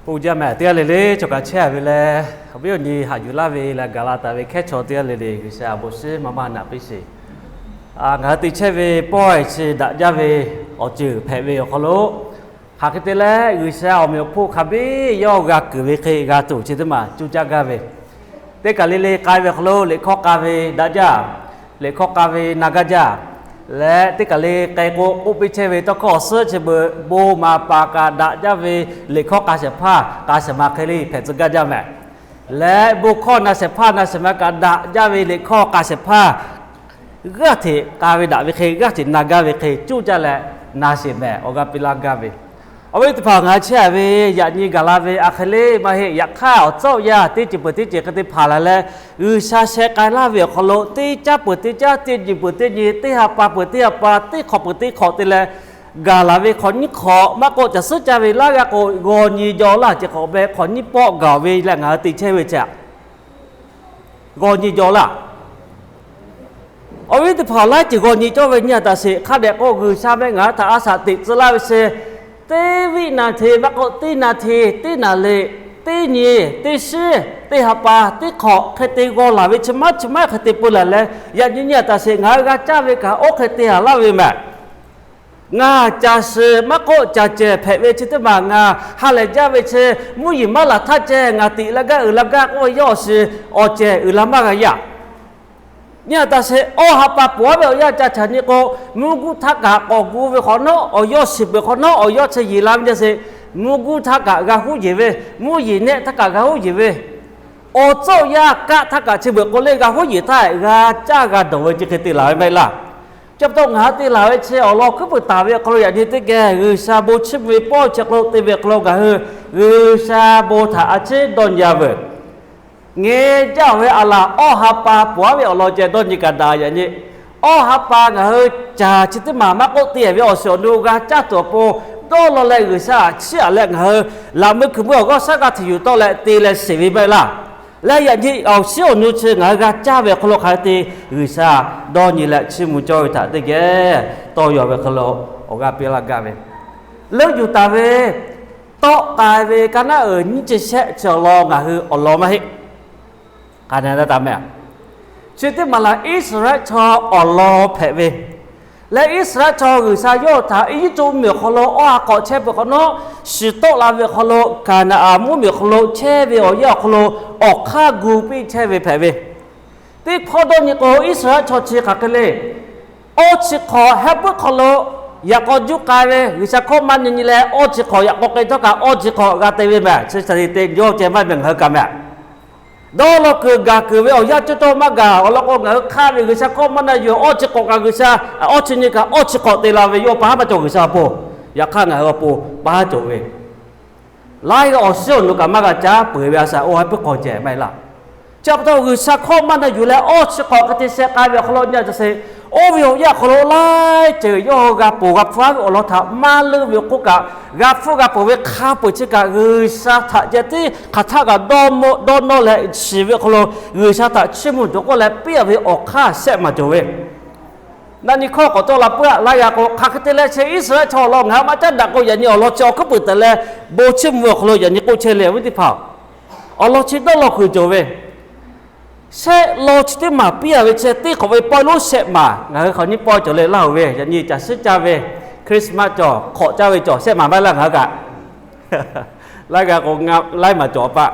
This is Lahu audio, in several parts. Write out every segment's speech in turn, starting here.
Oˇ jaˇ mehˍ teˇ g'aˇ le le cawˬ kaꞈ chehˇ ve leh, awˬ viˉ awˬ nyi haꞈ yuˬ laˇ ve leh gaˬ la taˍ ve hkehˉ chaw teˇ g'aˇ le le G'uiˬsha awˬ bon shiˉ maˇ maˇ naꞈ piˇ sheˍ. Ngaˬ hui te chehˇ ve pawehˇ chi daꞈ jaˇ ve awˬ ceuˬ hpehꞈ ve awˬ hk'aw lo, hk'aˬ hk'e te leh G'uiˬsha awˬ meꞈ awˬ hponˇ hk'a biˇ yawˇ g'a kuiˬ ve hk'e g'a tuˬ chi teˇ maˬ cuˇ caˇ gaˇ ve, teˇ kaˬ le le k'ai ve awˬ hk'aw lo liꞈ hkawˇ k'a ve daꞈ jaˇ, liꞈ hkawˇ k'a ve na gaˇ jaˇ. Leh teˇ kaˬ le k'ai k'o, k'oˆ piˇ chehˇ ve tawˇ hkawˇ awˬ suhˉ chi beuꞈ bon maˍ paˍ kaꞈ daꞈ jaˇ ve, liꞈ hkawˇ k'a shehˍ hpaˇ k'a shehˍ ma hk'e le hpehꞈ tcuh gaˇ jaˇ mehˍ. Leh bon hkawˇ na shehˍ hpaˇ na shehˍ ma kaꞈ daꞈ jaˇ ve, liꞈ hkawˇ k'a shehˍ hpaˇ g'aˇ hteꞈ k'a ve daꞈ ve hk'e, g'aˇ hteꞈ na gaˇ ve hk'e cuˇ caˇ leh na sheˍ mehˍ, awˬ g'aˇ piˇ laˇ gaˇ ve. Awˬ viˉ teˇ hpaˍ, ngaˬ hui chehˇ ve yaꞈ nyi gaˬ la ve a hk'e le maˇ heˆ. Yaꞈ hk'aˇ awˬ tcuhˉ awˬ yanˇ teˇ ceuˬ peuˬ teˇ ceuˬ hk'e te hpanˍ la leh, G'uiˬsha sheh k'ai laˇ ve awˬ hk'aw lo teˇ caˉ peuˬ teˇ caˉ, teˇ nyi peuˬ teˇ nyi, teˇ ha pa peuˬ teˇ ha pa, teˇ hk'awꞈ peuˬ teˇ hk'awꞈ te leh gaˬ la ve hk'awꞈ nyiˇ hk'awꞈ maˇ k'oˆ, caˬ suhˉ caˇ ve laˇ g'a k'o, g'aw nyi jaw laˇ ce hk'awꞈ beh hk'awꞈ nyiˇ pawˆ gaˬ ve leh ngaˬ hui te chehˇ ve chi aꞈ, g'aw nyi jaw laˇ. Awˬ viˉ teˇ hpaˍ, laiˉ ceuˬ g'aw nyi cawˇ ve nyi a taꞈ sheˍ. Hk'a dehꞈ k'o, G'uiˬsha meh ngaˬ hui htaꞈ a shaꞈ teꞈ tcuh laˇ ve chi teˇ viˉ na hteˇ maˇ k'oˆ, teˇ na hteˇ, teˇ naˍ liꞈ, teˇ nyi, teˇ shiˉ, teˇ ha pa, teˇ hk'awꞈ hk'e te g'aw laˬ ve chi maˇ chi maˇ hk'e te peu laˬ leh, yaꞈ nyi nyi a taꞈ sheˍ ngaˬ hui g'a caˇ ve kaꞈ oˇ hk'e te a laˇ ve mehˍ. Ngaˬ caˬ shiˍ maˇ k'oˆ, caˬ cehˬ hpehꞈ ve chi teˇ maˬ ngaˬ ha lehˬ jaˇ ve chi, mvuhˇ yeˬ maˇ laˬ htaˇ ceh ngaˬ tiꞈ la gaˇ uiˍ la gaˇ k'oˆ ve yawˇ awˬ shiˍ awˬ cehˬ uiˍ la maˇ g'a yaˇ. Nyi a taꞈ sheˍ, awˇ ha pa pawˍ aˉ ve awˬ yanˇ ca caꞈ nyi k'o, mvuhˇ guˇ htaˇ kaꞈ k'awꞈ gu ve hk'awꞈ nawˉ, awˬ yawˇ shiˍ peuˬ hk'awꞈ nawˉ awˬ yawˇ chi yeˬ la ve nyi a sheˍ, mvuhˇ guˇ htaˇ kaꞈ g'a huˉ yeˬ ve, mvuhˇ yeˬ nehˆ htaˇ kaꞈ g'a huˉ yeˬ ve, awˬ tcuhˉ awˬ yanˇ kaˆ htaˇ kaꞈ chi beuꞈ k'o le g'a huˉ yeˬ htaˇ g'a caˇ g'a dawˬ ve chi hk'e te laˬ ve maˇ heˆ laˇ. Chi pa taw ngaˬ hui te laˬ ve chi awˬ lawn hkuiˉ puiˍ taˍ ve awˬ hk'aw lo yaꞈ nyi teˇ geh G'uiˬsha bon chiˇ mvuh ve pawˆ chi hk'aw lo te ve awˬ hk'aw lo ngaˬ hui G'uiˬsha bon htaꞈ a ciˉ dawˇ nyi a veuˬ. Ngeh jaˇ ve aˬ laˬ awˇ ha pa pawˍ aˉ ve awˬ lawn ceh dawˇ nyi kaꞈ daꞈ yaꞈ nyi. Awˇ ha pa ngaˬ hui caˬ chi teˇ maˬ maˇ k'oˆ te ve awˬ shiˍ awˬ nu g'a caˇ tuˬ awˬ pon dawˇ law leh G'uiˬsha aꞈ chiˇ aꞈ leh ngaˬ hui laꞈ meuˇ hkui meuˇ awˬ g'awˇ shaˉ g'aˇ hteꞈ yuˬ tawˆ leh te leh sheˍ ve maˇ heˆ laˇ. Leh yaꞈ nyi awˬ shiˉ awˬ nu chi ngaˬ hui g'a caˇ ve awˬ hk'aw lo hk'aˬ hk'e te G'uiˬsha dawˇ nyi leh chiˇ mvuh cawˇ ve htaꞈ teˇ geh tawˇ yaw ve hk'aw lo awˬ g'aˇ piˇ laˇ gaˇ ve, leuˆ yuˬ taˍ ve tawˆ k'ai ve ka naˉ uiˍ nyiˇ chi shehˆ chi awˬ lawn ngaˬ hui awˬ lawn maˇ heˆ. K'a na taˇ meh, chi teˇ maˬ laˬ Iˉsaˍreˍlaˆ chaw awˬ lawn hpehꞈ ve, leh Iˉsaˍreˍlaˆ chaw G'uiˬsha yawˇ htaꞈ Eˇjiˇtuꞈ mvuhˇmiˬ awˬ hk'aw lo awˇ ha hk'awꞈ chehˇ peuˬ hk'awꞈ nawˉ, shiˍ tawˆ la ve awˬ hk'aw lo Kaˍnaˍanˍ mvuhˇmiˬ awˬ hk'aw lo chehˇ ve awˬ yanˇ awˬ hk'aw lo awˬ hk'aˇ gu piˇ chehˇ ve hpehꞈ ve, teˇ hpawˇ dawˇ nyi k'o, Iˉsaˍreˍlaˆ chaw chi hk'aˬ hk'e le, awˇ chi hk'awꞈ heh puiˉ hk'aw lo yaꞈ k'aw juˇ k'ai ve, G'uiˬsha hkawˇ maˇ nyi nyi leh awˇ chi hk'awꞈ yaꞈ k'aw k'ai htawˇ kaꞈ awˇ chi hk'awꞈ g'a te ve mehˍ. Chi htaꞈ te yawˇ ceh maˇ mehˍ ngaˬ hui kaꞈ mehˍ. Dawˇ law kuiˬ gaˬ kuiˬ ve awˬ yanˇ cawˇ cawˇ maˇ gaˬ awˬ lawn k'o, ngaˬ hui hk'aˇ ve G'uiˬsha hkawˇ maˇ na yuˬ, awˇ chi hk'awꞈ kaꞈ G'uiˬsha, awˇ chi nyi kaꞈ awˇ chi hk'awꞈ te la ve yawˇ pa haˉ maˇ cawˬ G'uiˬsha awˬ pon, yaꞈ hk'aˇ ngaˬ hui awˬ pon pa haˉ cawˬ ve laiˉ g'aˇ awˬ shiˉ awˬ nu kaꞈ maˇ g'a caˉ peuˬ ve a shaꞈ oˇ ha puiˉ hk'aw ceh maˇ heˆ laˇ. Chi pa taw G'uiˬsha hkawˇ maˇ na yuˬ leh awˇ chi hk'awꞈ hk'e te sheh k'ai ve awˬ hk'aw lo nyi a ca sheˍ, oˇ ve awˬ yanˇ awˬ hk'aw lo laiˉ ceuˬ yawˇ hui g'a ponˬ g'a hpfuhˇ ve awˬ lawn htaꞈ maˇ leuˆ ve awˬ hk'oˆ kaꞈ, g'a hpfuhˇ g'a ponˬ ve hk'a peu-eˬ chi kaꞈ G'uiˬsha htaꞈ ceh tiˉ hk'aˬ htaˆ kaꞈ dawˇ nawˇ leh shiˍ ve awˬ hk'aw lo G'uiˬsha htaꞈ chiˇ mvuh tuˬ k'oˆ leh piˇ a ve awˬ hk'aˇ shehˆ maˬ cawˬ ve. Na nyi hkawˇ k'awꞈ tawˆ la puiˉ laˇ g'a k'o, hk'aˬ hk'e te leh chi Iˉsaˍreˍlaˆ chaw awˬ lawn ngaˬ hui maˇ caˉ daꞈ k'o, yaꞈ nyi awˬ lawn chi awˬ hkuiˉ puiˍ taˍ leh bon chiˇ mvuh awˬ hk'aw lo yaꞈ nyi k'oˆ chehˇ le awˬ viˉ teˇ hpaˍ-oˬ. Awˬ lawn chi dawˇ law kuiˬ cawˬ ve, shehˆ law chi teˇ maˬ piˇ a ve chi teˇ hk'awꞈ ve pawehˇ lonˉ shehˆ maˬ ngaˬ hui hk'awꞈ nyi pawehˇ cawˬ le laˇ oˬ ve, yaꞈ nyi caˬ shiˉ caˇ ve, Christmas cawˬ hk'awꞈ caˇ ve cawˬ shehˆ maˬ maˇ heˆ laˇ ngaˬ hui kaꞈ laˇ g'a k'o laiˉ maˬ cawˬ a pa.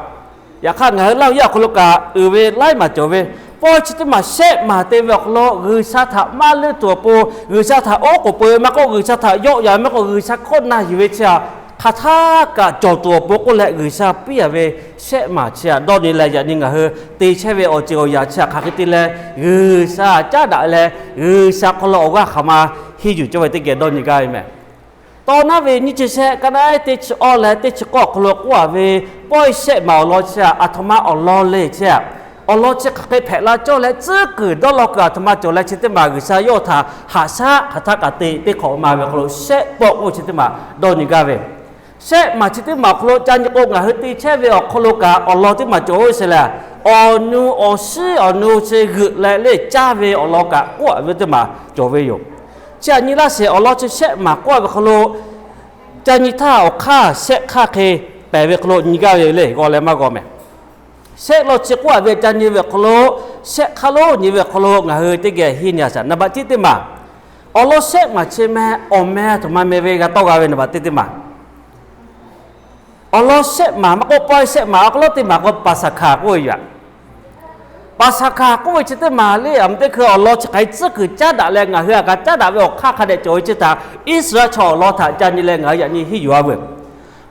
Yaꞈ hk'aˇ ngaˬ hui laˇ oˬ yaˇ awˬ hk'aw lo kaꞈ uiˍ ve laiˉ maˬ cawˬ ve, pawehˇ chi teˇ maˬ shehˆ maˬ te ve awˬ hk'aw lo G'uiˬsha htaꞈ maˇ leuˆ tuˬ awˬ pon, G'uiˬsha htaꞈ oˉ k'oˍ peuˬ ve maˇ k'oˆ, G'uiˬsha htaꞈ yawˆ yan ve maˇ k'oˆ, G'uiˬsha hkawˇ na yuˬ ve chi aꞈ hk'aˬ htaˆ kaꞈ cawˬ tuˬ awˬ pon k'oˆ leh G'uiˬsha piˇ a ve shehˆ maˬ chi aꞈ dawˇ nyi leh yaꞈ nyi ngaˬ hui te chehˇ ve awˬ ceuˬ awˬ yaꞈ chi aꞈ hk'aˬ hk'e te leh G'uiˬsha caˉ daꞈ leh G'uiˬsha hk'aw lo awˬ g'aˇ hk'aˬ ma henˇ yuˬ cawˇ ve teˇ geh dawˇ nyi gaˇ ve mehˍ. Tawˇ naˉ ve nyiˇ chi shehˆ ka naˉ teˇ chi awˇ leh teˇ chi k'awˇ awˬ hk'aw lo k'oˆ a ve, pawehˇ shehˆ maˬ awˬ lawn chi aꞈ aˬ htoꞈ ma awˬ lawn le chi aꞈ, awˬ lawn chi hk'aˬ hk'e hpehꞈ la cawˇ leh tcuhˉ kuiˬ dawˇ law kuiˬ aˬ htoꞈ ma cawˬ leh chi teˇ maˬ G'uiˬsha yawˇ htaꞈ haꞈ shaˉ hk'aˬ htaˆ kaꞈ te teˇ hk'awꞈ ma ve awˬ hk'aw lo shehˆ pawˆ k'oˆ chi teˇ maˬ dawˇ nyi gaˇ ve. Shehˆ maˬ chi teˇ maˬ awˬ hk'aw lo ca nyi k'o, ngaˬ hui te chehˇ ve awˬ hk'aw lo kaꞈ awˬ lawn teˇ maˬ cawˬ ve sheˍ lehˬ, awˬ nu awˬ shiˉ awˬ nu chi g'euꞈ leh leˇ caˇ ve awˬ lawn kaꞈ k'oˆ a ve teˇ maˬ cawˬ ve yoˬ. Chi aꞈ nyi laˇ sheˍ awˬ lawn chi shehˆ maˬ k'oˆ a ve hk'aw lo ca nyi htaˇ awˬ hk'aˇ shehˆ hk'aˇ hk'e pehˬ ve hk'aw lo nyi gaˇ ve le, g'aw leh maˇ g'aw mehˍ. Shehˆ law chi k'oˆ a ve ca nyi ve awˬ hk'aw lo, shehˆ hk'aˇ lonˉ nyi ve awˬ hk'aw lo ngaˬ hui teˇ geh henˇ nyi a shaˍ. Naˍ baꞈ tiˉ teˇ maˬ, awˬ lawn shehˆ maˬ chi meh awˬ meh a htoꞈ ma meh ve g'a tawˆ g'a ve naˍ baꞈ tiˉ teˇ maˬ. Awˬ lawn shehˆ maˬ maˇ k'oˆ, pawehˇ shehˆ maˬ awˬ hk'aw lo teˇ maˬ k'o Paˍsaˍhkaˍ k'oˆ ve yoˬ. Paˍsaˍhkaˍ k'oˆ ve chi teˇ maˬ le, aˬ meh teˇ hkui awˬ lawn chi hk'aˬ hk'e tcuhˉ kuiˬ caˉ daꞈ leh ngaˬ hui a kaꞈ caˉ daꞈ ve awˬ hk'aˇ hk'a dehꞈ cawˬ ve chi htaꞈ Iˉsaˍreˍlaˆ chaw awˬ lawn htaꞈ ca nyi leh ngaˬ hui yaꞈ nyi henˇ yuˬ a veuˬ.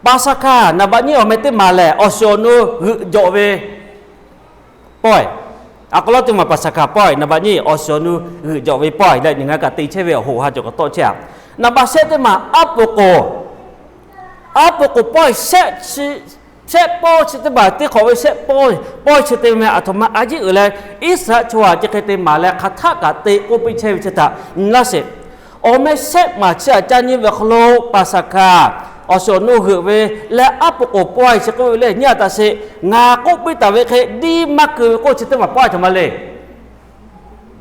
Paˍsaˍhkaˍ naˍ baꞈ nyiˇ awˬ meh teˇ maˬ lehˬ, awˬ shiˍ awˬ nu g'euꞈ jawꞈ ve pawehˇ. Awˬ hk'aw lo teˇ maˬ Paˍsaˍhkaˍ pawehˇ, naˍ baꞈ nyiˇ awˬ shiˍ awˬ nu g'euꞈ jawꞈ ve pawehˇ leh nyi ngaˬ hui kaꞈ te chehˇ ve awˬ hoꞈ ha cawˬ kaꞈ tawˆ chehˇ a. Naˍ baꞈ shehˆ teˇ maˬ aˉ po k'oˍ, aˉ po k'oˍ pawehˇ shehˆ chi, shehˆ pawehˇ chi teˇ maˬ teˇ hk'awꞈ ve shehˆ pawehˇ, pawehˇ chi te ve meh aˬ htoꞈ ma a yeˇ uiˍ leh Iˉsaˍreˍlaˆ chaw a chi hk'e te maˍ leh hk'aˬ htaˆ kaꞈ te k'oˆ piˇ chehˇ ve chi htaꞈ nyi laˇ sheˍ. Awˬ meh shehˆ maˬ chi aꞈ ca nyi ve awˬ hk'aw lo Paˍsaˍhkaˍ awˬ shiˍ awˬ nu g'euꞈ ve leh aˉ po k'oˍ pawehˇ chi k'oˆ ve le, nyi a taꞈ sheˍ, ngaˬ k'oˆ piˇ taˍ ve hk'e diˇ maˇ keu ve k'oˆ chi teˇ maˬ pawehˇ a htoꞈ ma le.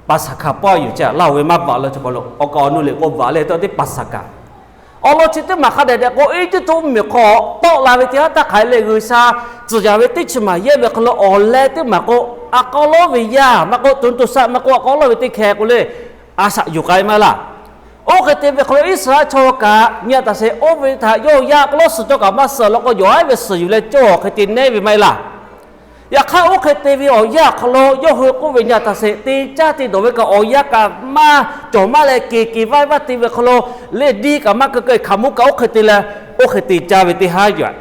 Paˍsaˍhkaˍ pawehˇ yoˬ ceˇ, Laˇ hoꞈ ve maˇ bvuhꞈ la chi k'aw lo awˬ kaꞈ awˬ nu liꞈ k'o bvuhꞈ leh tawˇ teˇ Paˍsaˍhkaˍ. Awˬ lawn chi teˇ maˬ hk'a dehꞈ dehꞈ k'o Eˇjiˇtuꞈ mvuhˇmiˬ hk'aw tawˆ la ve teˇ haˉ htaˇ hk'aˬ hk'e le, G'uiˬsha tcuhˍ yaˍ ve teˇ chi maˬ yehˇ ve hk'aw lo awˬ leh teˇ maˬ k'o, a k'aw lawˉ ve yaˇ maˇ k'oˆ, to to shaˆ maˇ k'oˆ, a k'aw lawˉ ve teˇ hkeh k'o le, a shaꞈ yuˬ k'ai maˇ laˇ. Oˇ hk'e te ve hk'aw lo Iˉsaˍreˍlaˆ chaw kaꞈ nyi a taꞈ sheˍ, oˇ ve htaꞈ yawˇ yaˇ k'aw lawˉ suh cawˇ kaꞈ maˇ suh law k'o, yawˬ haiˉ ve suhˍ yuˬ leh cawˇ hk'e te nehˉ ve maˇ heˆ laˇ. Yaꞈ hk'aˇ oˇ hk'e te ve awˬ yanˇ awˬ hk'aw lo yawˇ hui k'oˆ ve nyi a taꞈ sheˍ, te caˇ te dawˬ ve kaꞈ awˬ yanˇ kaꞈ maˇ cawˬ maˇ leh, keˬ keˬ vaiˇ vaiˇ te ve hk'aw lo le, diˇ kaꞈ maˇ keu keu, hkaoˍmonˇ kaꞈ oˇ hk'e te leh, oˇ hk'e te caˇ ve teˇ haˉ yoˬ.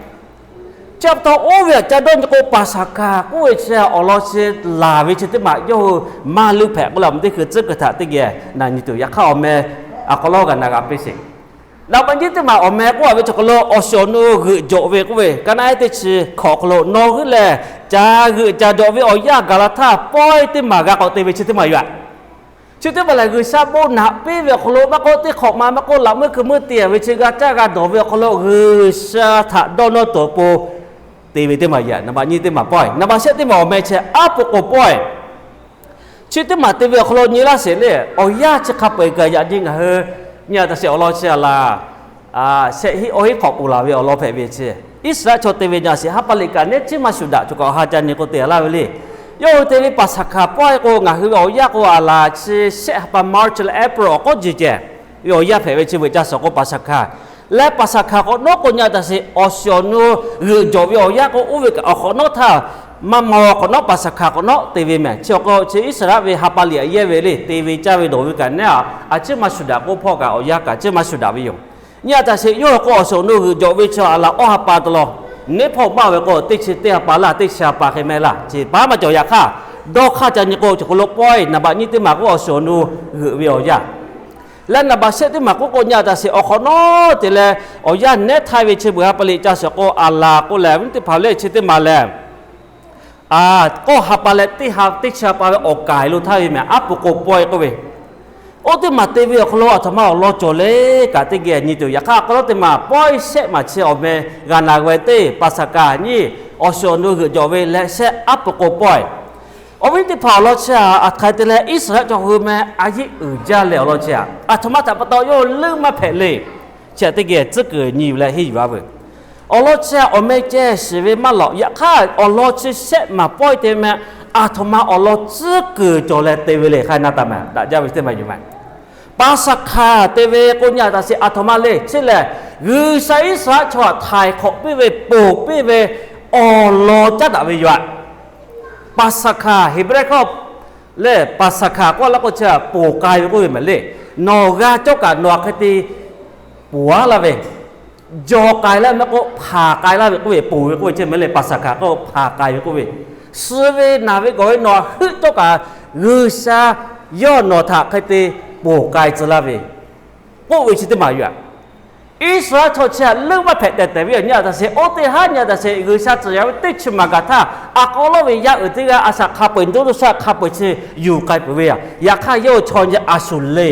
Chi pa taw oˇ ve aꞈ ca dawˇ nyi k'o, Paˍsaˍhkaˍ k'oˆ ve chi awˬ lawn chi laˬ ve chi teˇ maˬ yawˇ hui maˇ leuˆ hpehꞈ k'oˆ leh, awˬ meh teˇ hkui tcuhˉ kuiˬ htaꞈ teˇ geh na nyi tuˬ. Yaꞈ hk'aˇ awˬ meh a k'aw lawˉ g'a na g'a piˇ sheˍ. Naˍ baꞈ nyiˇ teˇ maˬ awˬ meh k'oˆ a ve chi k'aw lo awˬ shiˍ awˬ nu g'euꞈ jawꞈ ve k'oˆ ve, ka naˆ ehˉ teˇ chi hkawꞈ hk'aw lo nawˬ hui lehˬ ca g'euꞈ ca jawꞈ ve awˬ yanˇ gaˬ la htaˇ pawehˇ teˇ maˬ g'a k'awꞈ te ve chi teˇ maˬ yoˬ. Chi teˇ maˬ lehˬ, G'uiˬsha bon naꞈ piˇ ve awˬ hk'aw lo maˇ k'oˆ, teˇ hk'awꞈ ma maˇ k'oˆ, laꞈ meuˇ hkui meuˇ te a ve chi g'a caˇ g'a dawˬ ve awˬ hk'aw lo G'uiˬsha htaꞈ dawˇ nawˇ tuˬ awˬ pon te ve teˇ maˬ yoˬ. Naˍ baꞈ nyiˇ teˇ maˬ pawehˇ, naˍ baꞈ shehˆ teˇ maˬ awˬ meh chi aˉ po k'oˍ pawehˇ. Chi teˇ maˬ te ve awˬ hk'aw lo nyi laˇ sheˍ le, awˬ yanˇ chi hk'a peu-eˬ kaꞈ yaꞈ nyi ngaˬ hui nyi a taꞈ sheˍ awˬ lawn chi a laˬ, shehˆ hiˆ awˇ hiˆ hk'awꞈ k'oˍ laˬ ve awˬ lawn hpehꞈ ve chi, Iˉsaˍreˍlaˆ chaw te ve nyi a sheˍ, ha pa liꞈ kaꞈ nehˉ chi maˇ shuˍ daꞈ cawˬ kaꞈ awˬ ha ca nyi k'o te laˇ ve le. Yawˇ hui te ve Paˍsaˍhkaˍ pawehˇ k'o, ngaˬ hui ve awˬ yanˇ k'o a laˬ chi shehˆ ha pa March leh April awˬ k'awˉ jeˬ ceh ve awˬ yanˇ hpehꞈ ve chi veuꞈ ca suhˍ k'o Paˍsaˍhkaˍ leh Paˍsaˍhkaˍ k'awꞈ nawˉ k'o nyi a taꞈ sheˍ, awˬ shiˍ awˬ nu g'euꞈ jawꞈ ve awˬ yanˇ k'o, oˇ ve kaꞈ awˬ hk'awꞈ nawˉ htaˇ maˇ maw awˬ hk'awꞈ nawˉ Paˍsaˍhkaˍ k'awꞈ nawˉ te ve mehˬ. Chi awˬ hk'aw chi Iˉsaˍreˍlaˆ ve ha pa liꞈ aꞈ yehˇ ve le, te ve caˇ ve dawˬ ve kaꞈ nehˉ a, a ciˉ maˇ shuˍ daꞈ k'oˆ hpawˇ kaꞈ awˬ yanˇ kaꞈ ciˉ maˇ shuˍ daꞈ ve yoˬ. Nyi a taꞈ sheˍ, yawˇ hui k'o awˬ shiˍ awˬ nu g'euꞈ jawꞈ ve chi a laˬ awˇ ha pa ta law, nehˉ hpawˇ maˇ ve k'o teˇ chi teˇ ha pa laˇ, teˇ chi ha pa hk'e meh laˇ, chi pa maˇ cawˬ. Yaꞈ hk'aˇ dawˇ hk'aˇ ca nyi k'o, chi k'aw lo pawehˇ naˍ baꞈ nyiˇ teˇ maˬ k'o awˬ shiˍ awˬ nu g'euꞈ ve awˬ yanˇ leh naˍ baꞈ shehˆ teˇ maˬ k'oˆ k'o nyi a taꞈ sheˍ, awˬ hk'awꞈ nawˉ te leh awˬ yanˇ nehˉ htaiˇ ve chi veuꞈ ha pa liꞈ ca suhˍ k'o a laˬ k'oˆ leh, viˉ teˇ hpaˍ lehˬ chi teˇ maˬ lehˬ, k'awˇ ha pa leh teˇ ha teˇ chi ha pa ve awˬ kaiˬ lo htaˇ ve mehˬ, aˉ po k'oˍ pawehˇ k'oˆ ve, oˇ teˇ maˬ te ve awˬ hk'aw lo a htoꞈ ma awˬ lawn cawˬ le kaꞈ teˇ geh nyi tuˬ. Yaꞈ hk'aˇ a k'aw lawˉ teˇ maˬ pawehˇ shehˆ maˬ chi awˬ meh g'a na g'a ve teˇ Paˍsaˍhkaˍ nyiˇ awˬ shiˍ awˬ nu g'euꞈ jawꞈ ve leh shehˆ aˉ po k'oˍ pawehˇ. Awˬ viˉ teˇ hpaˍ awˬ lawn chi a, a hk'aˬ hk'e te leh Iˉsaˍreˍlaˆ chaw hui meh a yeˇ uiˍ jaˇ leh awˬ lawn chi a, a htoꞈ ma htaꞈ pa taw yawˇ hui leuˆ maˇ hpehꞈ le. Chi htaꞈ teˇ geh tcuhˉ kuiˬ nyi leh henˇ yuˬ a veuˬ. Awˬ lawn chi a awˬ meh ceh shiˍ ve maˇ lawꞈ. Yaꞈ hk'aˇ awˬ lawn chi shehˆ maˬ pawehˇ te meh, a htoꞈ ma awˬ lawn tcuhˉ kuiˬ cawˬ leh te ve le hk'aˇ na taˍ mehˍ, daꞈ jaˇ ve teˇ maˬ yoˬ mehˍ. Paˍsaˍhkaˍ te ve k'o nyi a taꞈ sheˍ, a htoꞈ ma le chi lehˬ, G'uiˬsha Iˉsaˍreˍlaˆ chaw htaꞈ htaiˍ hk'awꞈ piˇ ve, ponˬ piˇ ve awˬ lawn caˉ daꞈ ve yoˬ. Paˍsaˍhkaˍ Heˍbrehˇ hkawˇ lehˬ, Paˍsaˍhkaˍ k'oˆ laˇ k'o chi a ponˬ k'ai ve k'oˆ ve mehˍ le. Nawˬ g'a cawˇ kaꞈ nawˬ hk'e te ponˬ aˉ laˇ ve, jaw k'ai laˇ ve maˇ k'oˆ, hpanˍ k'ai laˇ ve k'oˆ ve, ponˬ ve k'oˆ ve chi mehˍ le. Paˍsaˍhkaˍ k'oˆ hpanˍ k'ai ve k'oˆ ve, suh ve naˬ ve gawˬ ve nawˬ heuˆ cawˇ kaꞈ G'uiˬsha yawˇ nawˬ htaꞈ hk'e te ponˬ k'ai tcuh laˇ ve k'oˆ ve chi teˇ maˬ yoˬ. Iˉsaˍreˍlaˆ chaw chi a leuˆ maˇ hpehꞈ tehˬ tehˬ ve awˬ nyi a taꞈ sheˍ, oˇ teˇ haˉ nyi a taꞈ sheˍ, G'uiˬsha tcuhˍ yaꞈ ve teˇ chi maˬ gaˬ htaˇ, a k'aw lawˉ ve yaˇ uiˍ teˇ g'aˇ a shaꞈ hk'a peu-eˬ, doˇ doˇ shaˆ hk'a peu-eˬ chi yuˬ k'ai peuˬ ve yoˬ. Yaꞈ hk'aˇ yawˇ hui chaw nyi a shuˍ le,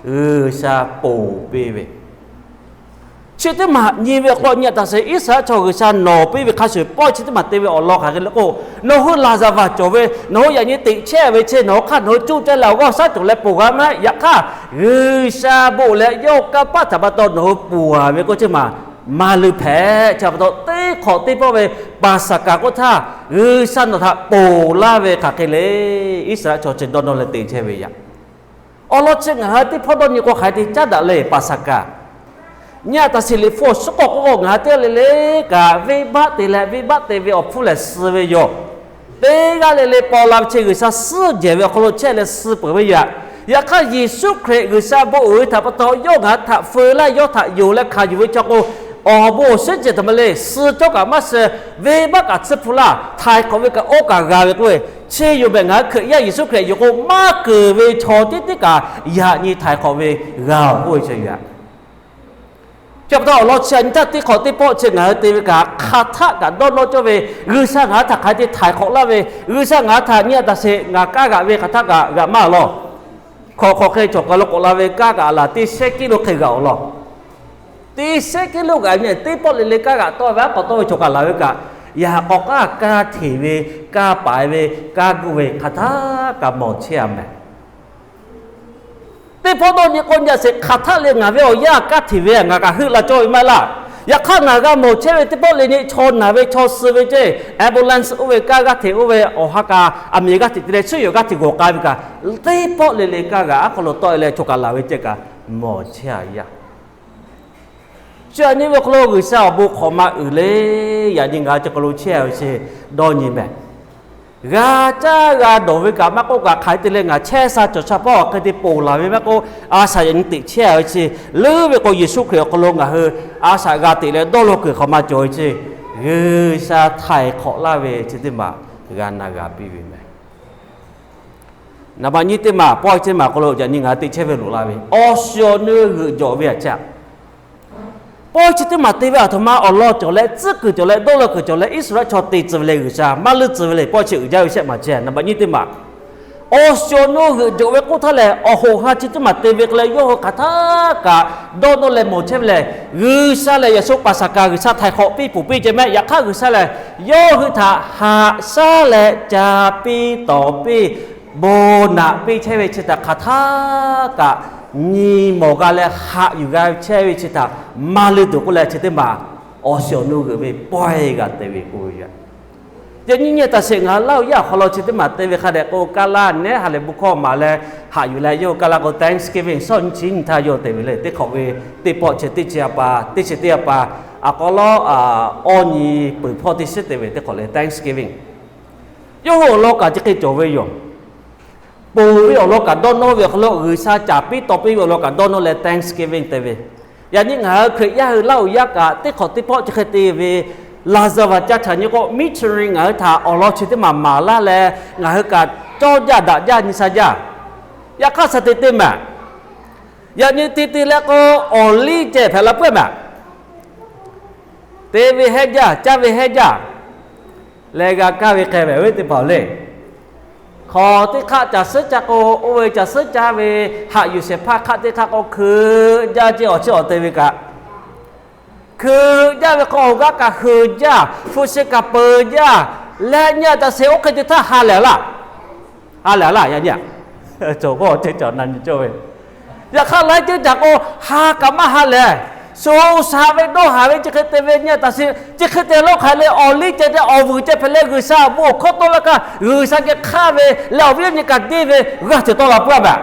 G'uiˬsha ponˬ piˇ ve chi teˇ maˬ nyi ve awˬ hk'aw nyi a taꞈ sheˍ, Iˉsaˍreˍlaˆ chaw G'uiˬsha nawˬ piˇ ve hk'a shuˍ pawehˇ chi teˇ maˬ te ve awˬ lawn hk'aˬ hk'e le k'o, nawˬ hui laˍzaˍvaˍ cawˬ ve, nawˬ hui yaꞈ nyi teꞈ chehˇ ve chi nawˬ hui hk'aˇ nawˬ hui cuˇ caˇ leh awˬ g'aˇ shaˉ cawˬ leh ponˬ g'a maˇ heˆ. Yaꞈ hk'aˇ G'uiˬsha bon leh yawˇ kanˇ paˆ htaꞈ pa taw nawˬ hui ponˬ a ve k'oˆ chi maˬ maˇ leuˆ hpehꞈ. Chi pa taw teˇ hk'awꞈ teˇ pawˆ ve Paˍsaˍhkaˍ k'oˆ htaˇ, G'uiˬsha nawˬ htaꞈ ponˬ laˇ ve hk'aˬ hk'e le, Iˉsaˍreˍlaˆ chaw chi dawˇ nawˇ leh te chehˇ ve yaꞈ. Awˬ lawn chi ngaˬ hui teˇ hpawˇ dawˇ nyi k'o hk'aˬ hk'e te caˉ daꞈ le Paˍsaˍhkaˍ. Nyi a taˍ sheˍ liꞈ hpu awˬ suhˉ k'awꞈ k'oˆ k'o, ngaˬ hui teˇ g'aˇ le le kaꞈ venˇbaˆ te leh venˇbaˆ te ve awˬ hpfuhˇ lehˬ suh ve yoˬ. Teˇ g'aˇ le le paw la ve chi G'uiˬsha suhˉ jehˬ ve awˬ hk'aw lo chehˇ leh suh peuˬ ve yoˬ. Yaꞈ hk'aˇ Yeˍsuˆ Hkriꞈ G'uiˬsha bon uiˍ ve htaꞈ pa taw, yawˇ ngaˬ hui htaꞈ feu laˇ, yawˇ htaꞈ yonˍ leh hkanˍ yuˬ ve chaw k'o, awˬ bon awˬ shinˉ ceuˬ htaꞈ ma le, suh cawˇ kaꞈ maˇ suh, venˇbaˆ kaꞈ tsuhˇ hpu laˇ, htaiˍ hk'awꞈ ve kaꞈ oˇ kaꞈ g'a ve k'oˆ ve, chi yoˬ mehˬ ngaˬ hui Hkriꞈ yaˇ Yeˍsuˆ Hkriꞈ yoˬ k'o, maˇ keunˍ ve chaw tiˉ tiˉ kaꞈ yaꞈ nyi htaiˍ hk'awꞈ ve g'a-oˬ k'oˆ ve chi yoˬ. Chi pa taw awˬ lawn chi a nyi htaˇ teˇ hk'awꞈ teˇ pawˆ chi ngaˬ hui te ve kaꞈ hk'aˬ htaˆ kaꞈ dawˇ nawˇ cawˇ ve, G'uiˬsha ngaˬ hui htaꞈ hk'aˬ hk'e te htaiˍ hk'awꞈ laˇ ve, G'uiˬsha ngaˬ hui htaꞈ nyi a taˍ sheˍ ngaˬ kaˇ g'aꞈ ve hk'aˬ htaˆ kaꞈ g'aꞈ maˇ law. Hk'awꞈ hk'awꞈ hk'e cawˬ kaˬ lo k'awꞈ la ve kaˇ kaꞈ laˬ teˇ shehˉ kiˇ lo hk'e g'aꞈ awˬ lawn. Teˇ shehˉ kiˇ lo g'aꞈ nyi teˇ pawˆ le le kaˇ g'aꞈ tawˆ ve aˉ k'awꞈ tawˆ ve cawˬ kaˬ laˬ ve kaꞈ, yaꞈ k'awꞈ k'aˇ kaˇ hteꞈ ve, kaˇ paˍ ve, kaˇ guˇ ve hk'aˬ htaˆ kaꞈ mawˬ chehˇ a mehˬ. Teˇ pawˆ dawˇ nyi k'o nyi a sheˍ hk'aˬ htaˆ le ngaˬ ve awˬ yanˇ kaˇ hteꞈ ve ngaˬ kaꞈ heuˆ la cawˇ ve maˇ heˆ laˇ. Yaꞈ hk'aˇ ngaˬ g'a mawˬ chehˇ ve teˇ pawˆ le nyi chaw naˬ ve chaw suh ve ceˇ, ambulance oˇ ve kaˇ g'aˇ hteꞈ oˇ ve awˬ ha kaꞈ aˬ miˍ g'aˇ hteꞈ te leh suhˉ yawˬ g'aˇ hteꞈ g'awˬ k'ai ve kaꞈ, teˇ pawˆ le le kaˇ g'aꞈ aˉ hk'aw lo tawˆ e leh cawˬ kaˬ laˬ ve ceˇ kaꞈ mawˬ chehˇ a yaˇ. Chi a nyi ve awˬ hk'aw lo G'uiˬsha awˬ bon hk'awꞈ ma uiˍ le. Yaꞈ nyi ngaˬ hui chi hk'aw lo chehˇ ve chi dawˇ nyi mehˬ. G'a caˇ g'a dawˬ ve kaꞈ maˇ k'oˆ kaꞈ hk'aˬ hk'e te leh ngaˬ chehˇ sha cawˬ sha hpawˇ hk'e te ponˬ laˬ ve maˇ k'oˆ, a shaꞈ yaꞈ nyi teꞈ chehˇ ve chi leuˉ ve k'o Yeˍsuˆ Hkriꞈ awˬ hk'aw lo ngaˬ hui a shaꞈ g'a teꞈ leh dawˇ law kuiˬ hk'awꞈ ma cawˬ ve chi G'uiˬsha htaiˍ hk'awꞈ laˇ ve chi teˇ maˬ g'a na g'a piˇ ve mehˬ. Naˍ baꞈ nyi teˇ maˬ, pawehˇ chi teˇ maˬ hk'aw lo yaꞈ nyi ngaˬ hui teꞈ chehˇ ve loꞈ la ve awˬ shiˍ awˬ nu g'euꞈ jawꞈ ve aꞈ caˇ. Pawehˇ chi teˇ maˬ te ve aˬ htoꞈ ma awˬ lawn cawˬ leh tcuhˉ kuiˬ cawˬ leh dawˇ law kuiˬ cawˬ leh Iˉsaˍreˍlaˆ chaw te tcuh ve leh G'uiˬsha maˇ leuˆ tcuh ve le. Pawehˇ chi uiˍ jaˇ ve shehˆ maˬ chehˇ. Naˍ baꞈ nyi teˇ maˬ, awˬ shiˍ awˬ nu g'euꞈ jawꞈ ve k'oˆ htaˇ lehˬ, awˬ hoꞈ ha chi teˇ maˬ te ve k'o leh yawˇ hui hk'aˬ htaˆ kaꞈ dawˇ nawˇ leh mawˬ chehˇ ve lehˬ, G'uiˬsha lehˬ yaꞈ shu Paˍsaˍhkaˍ G'uiˬsha htaiˍ hk'awꞈ piˇ puˬ piˇ ceh mehˆ. Yaꞈ hk'aˇ G'uiˬsha lehˬ yawˇ hui htaꞈ haꞈ shaˉ leh ca piˇ tawˍ piˇ bon naꞈ piˇ chehˇ ve chi htaꞈ hk'aˬ htaˆ kaꞈ nyi mawˬ g'a leh haꞈ yuˬ g'a chehˇ ve chi htaꞈ maˇ leuˆ tuˬ k'oˆ leh chi teˇ maˬ awˬ shiˍ awˬ nu g'euꞈ ve pawehˇ g'a te ve k'oˆ ve yoˬ. Yaꞈ nyi nyi taˍ sheˍ ngaˬ hui Laˇ huˍ yaˇ awˬ hk'aw lo chi teˇ maˬ te ve hk'a dehꞈ k'o, kaˇ laˇ nehˉ ha lehˬ bon hkawˇ maˍ leh haꞈ yuˬ leh yawˇ hui kaˇ laˇ k'o Thanksgiving shawˉ nyi chi nyi htaˇ yawˇ te ve le. Teˇ hk'awꞈ ve teˇ pawˆ chi teˇ chi a pa, teˇ chi teˇ a pa, a k'aw lawˉ, awˇ nyi peuˬ hpawˇ teˇ shiˉ te ve teˇ hk'awꞈ le Thanksgiving. Yawˇ hui awˬ lawn kaꞈ chi hk'e cawˬ ve yoˬ. Ponˬ ve awˬ lawn kaꞈ dawˇ nawˇ ve awˬ hk'aw lo G'uiˬsha caˍ piˇ taw piˇ ve awˬ lawn kaꞈ dawˇ nawˇ leh Thanksgiving te ve. Yaꞈ nyi ngaˬ hui Hkriꞈ yaˇ hui Laˇ huˍ yaˇ kaꞈ teˇ hk'awꞈ teˇ pawˆ chi hk'e te ve, laˍzaˍvaˍ ca chaꞈ nyi k'o missionary ngaˬ hui htaꞈ awˬ lawn chi teˇ maˬ maˍ laˇ leh ngaˬ hui kaꞈ cawˇ jaˇ daꞈ jaˇ nyi sha jaˇ. Yaꞈ hk'aˇ sha te te mehˬ. Yaꞈ nyi te te leh k'o, awˬ liˇ ceh hpehꞈ la peuˬ mehˬ. Te ve hehˆ jaˇ, caˇ ve hehˆ jaˇ leh g'a kaˇ ve hk'e ve teˇ hpaˍ le. Hk'awꞈ teˇ hk'aˆ caˬ suhˉ caˇ k'o, oˇ ve caˬ suhˉ caˇ ve haꞈ yuˬ shehˍ hpaˇ hk'aˆ teˇ hk'aˆ k'o hkeuꞈ jaˇ ceˇ, awˬ chi awˬ te ve kaꞈ hkeuꞈ jaˇ ve k'o, awˬ g'aˇ kaꞈ heuˬ jaˇ, hpu shi kaꞈ peuˬ jaˇ leh nyi a taˍ sheˍ oˇ hk'e te htaˇ ha lehˬ laˇ. Ha lehˬ laˇ yaꞈ nyi. Cawˬ k'o ceh cawˬ na nyi cawˇ ve. Yaꞈ hk'aˇ laiˉ ceuˬ caꞈ k'o ha kaꞈ maˇ ha lehˬ, shu shaꞈ ve dawˇ haˍ ve chi hk'e te ve nyi a taˍ sheˍ, chi hk'e te lawˇ hk'aˬ le awˬ liˇ ceh te awˬ vuiˬ ceh hpehꞈ leh G'uiˬsha bon awˬ hkawˇ tawˆ laˇ kaꞈ G'uiˬsha geh hk'aˇ ve leh awˬ viˉ awˬ nyi kaꞈ deˇ ve g'aˇ hteꞈ tawˆ la peuˬ a mehˬ.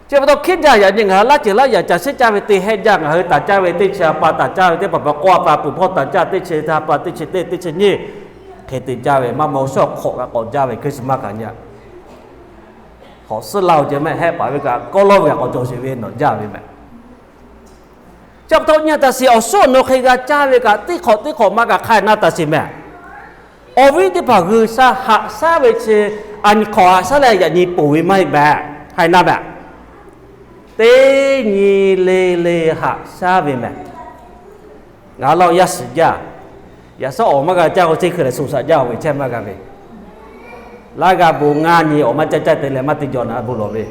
Chi pa taw hkiˉ jaˇ yaꞈ nyi ngaˬ hui laˇ ceuˬ laˇ yaꞈ caˬ suhˉ caˇ ve te hehˆ jaˇ, ngaˬ hui taˍ caˇ ve teˇ chi a pa taˍ caˇ ve teˇ hpaˍ hpaˍ k'awˇ a pa peuˬ hpawˇ taˍ caˇ teˇ chi teˇ ha pa teˇ chi teˇ teˇ chi nyiˇ hk'e te jaˇ ve maˇ maw shawˉ hk'awꞈ g'a k'awꞈ jaˇ ve Christmas kaꞈ nyi a hk'awꞈ suhˉ laˇ-oˬ ceh mehˆ hehˆ paˍ ve kaꞈ kawˇ lawˇ ve kaꞈ k'awꞈ cawˬ sheˍ ve nawˬ jaˇ ve mehˬ. Chi pa taw nyi a taˍ sheˍ awˬ suhˉ awˬ nu hk'e g'a caˇ ve kaꞈ teˇ hk'awꞈ teˇ hk'awꞈ maˇ kaꞈ hk'a na taˍ sheˍ mehˬ. Awˬ viˉ teˇ hpaˍ G'uiˬsha haꞈ shaˉ ve chi a nyi hk'awꞈ haꞈ shaˉ leh yaꞈ nyi ponˬ ve maˇ heˆ mehˬ. Hk'a na mehˬ. Teˇ nyi le le haꞈ shaˉ ve mehˬ. Ngaˬ laˇ yaˇ shiˍ jaˇ. Yaꞈ shaˉ awˬ maˇ g'a caˇ k'o teˇ hkui lehˬ shuˍ shaꞈ jaˇ-oˬ ve chehˇ maˇ g'a ve. Laˇ g'a bon ngaˇ nyi awˬ maˇ caˇ caˇ te leh maˇ te jaw naꞈ bon lawˬ ve.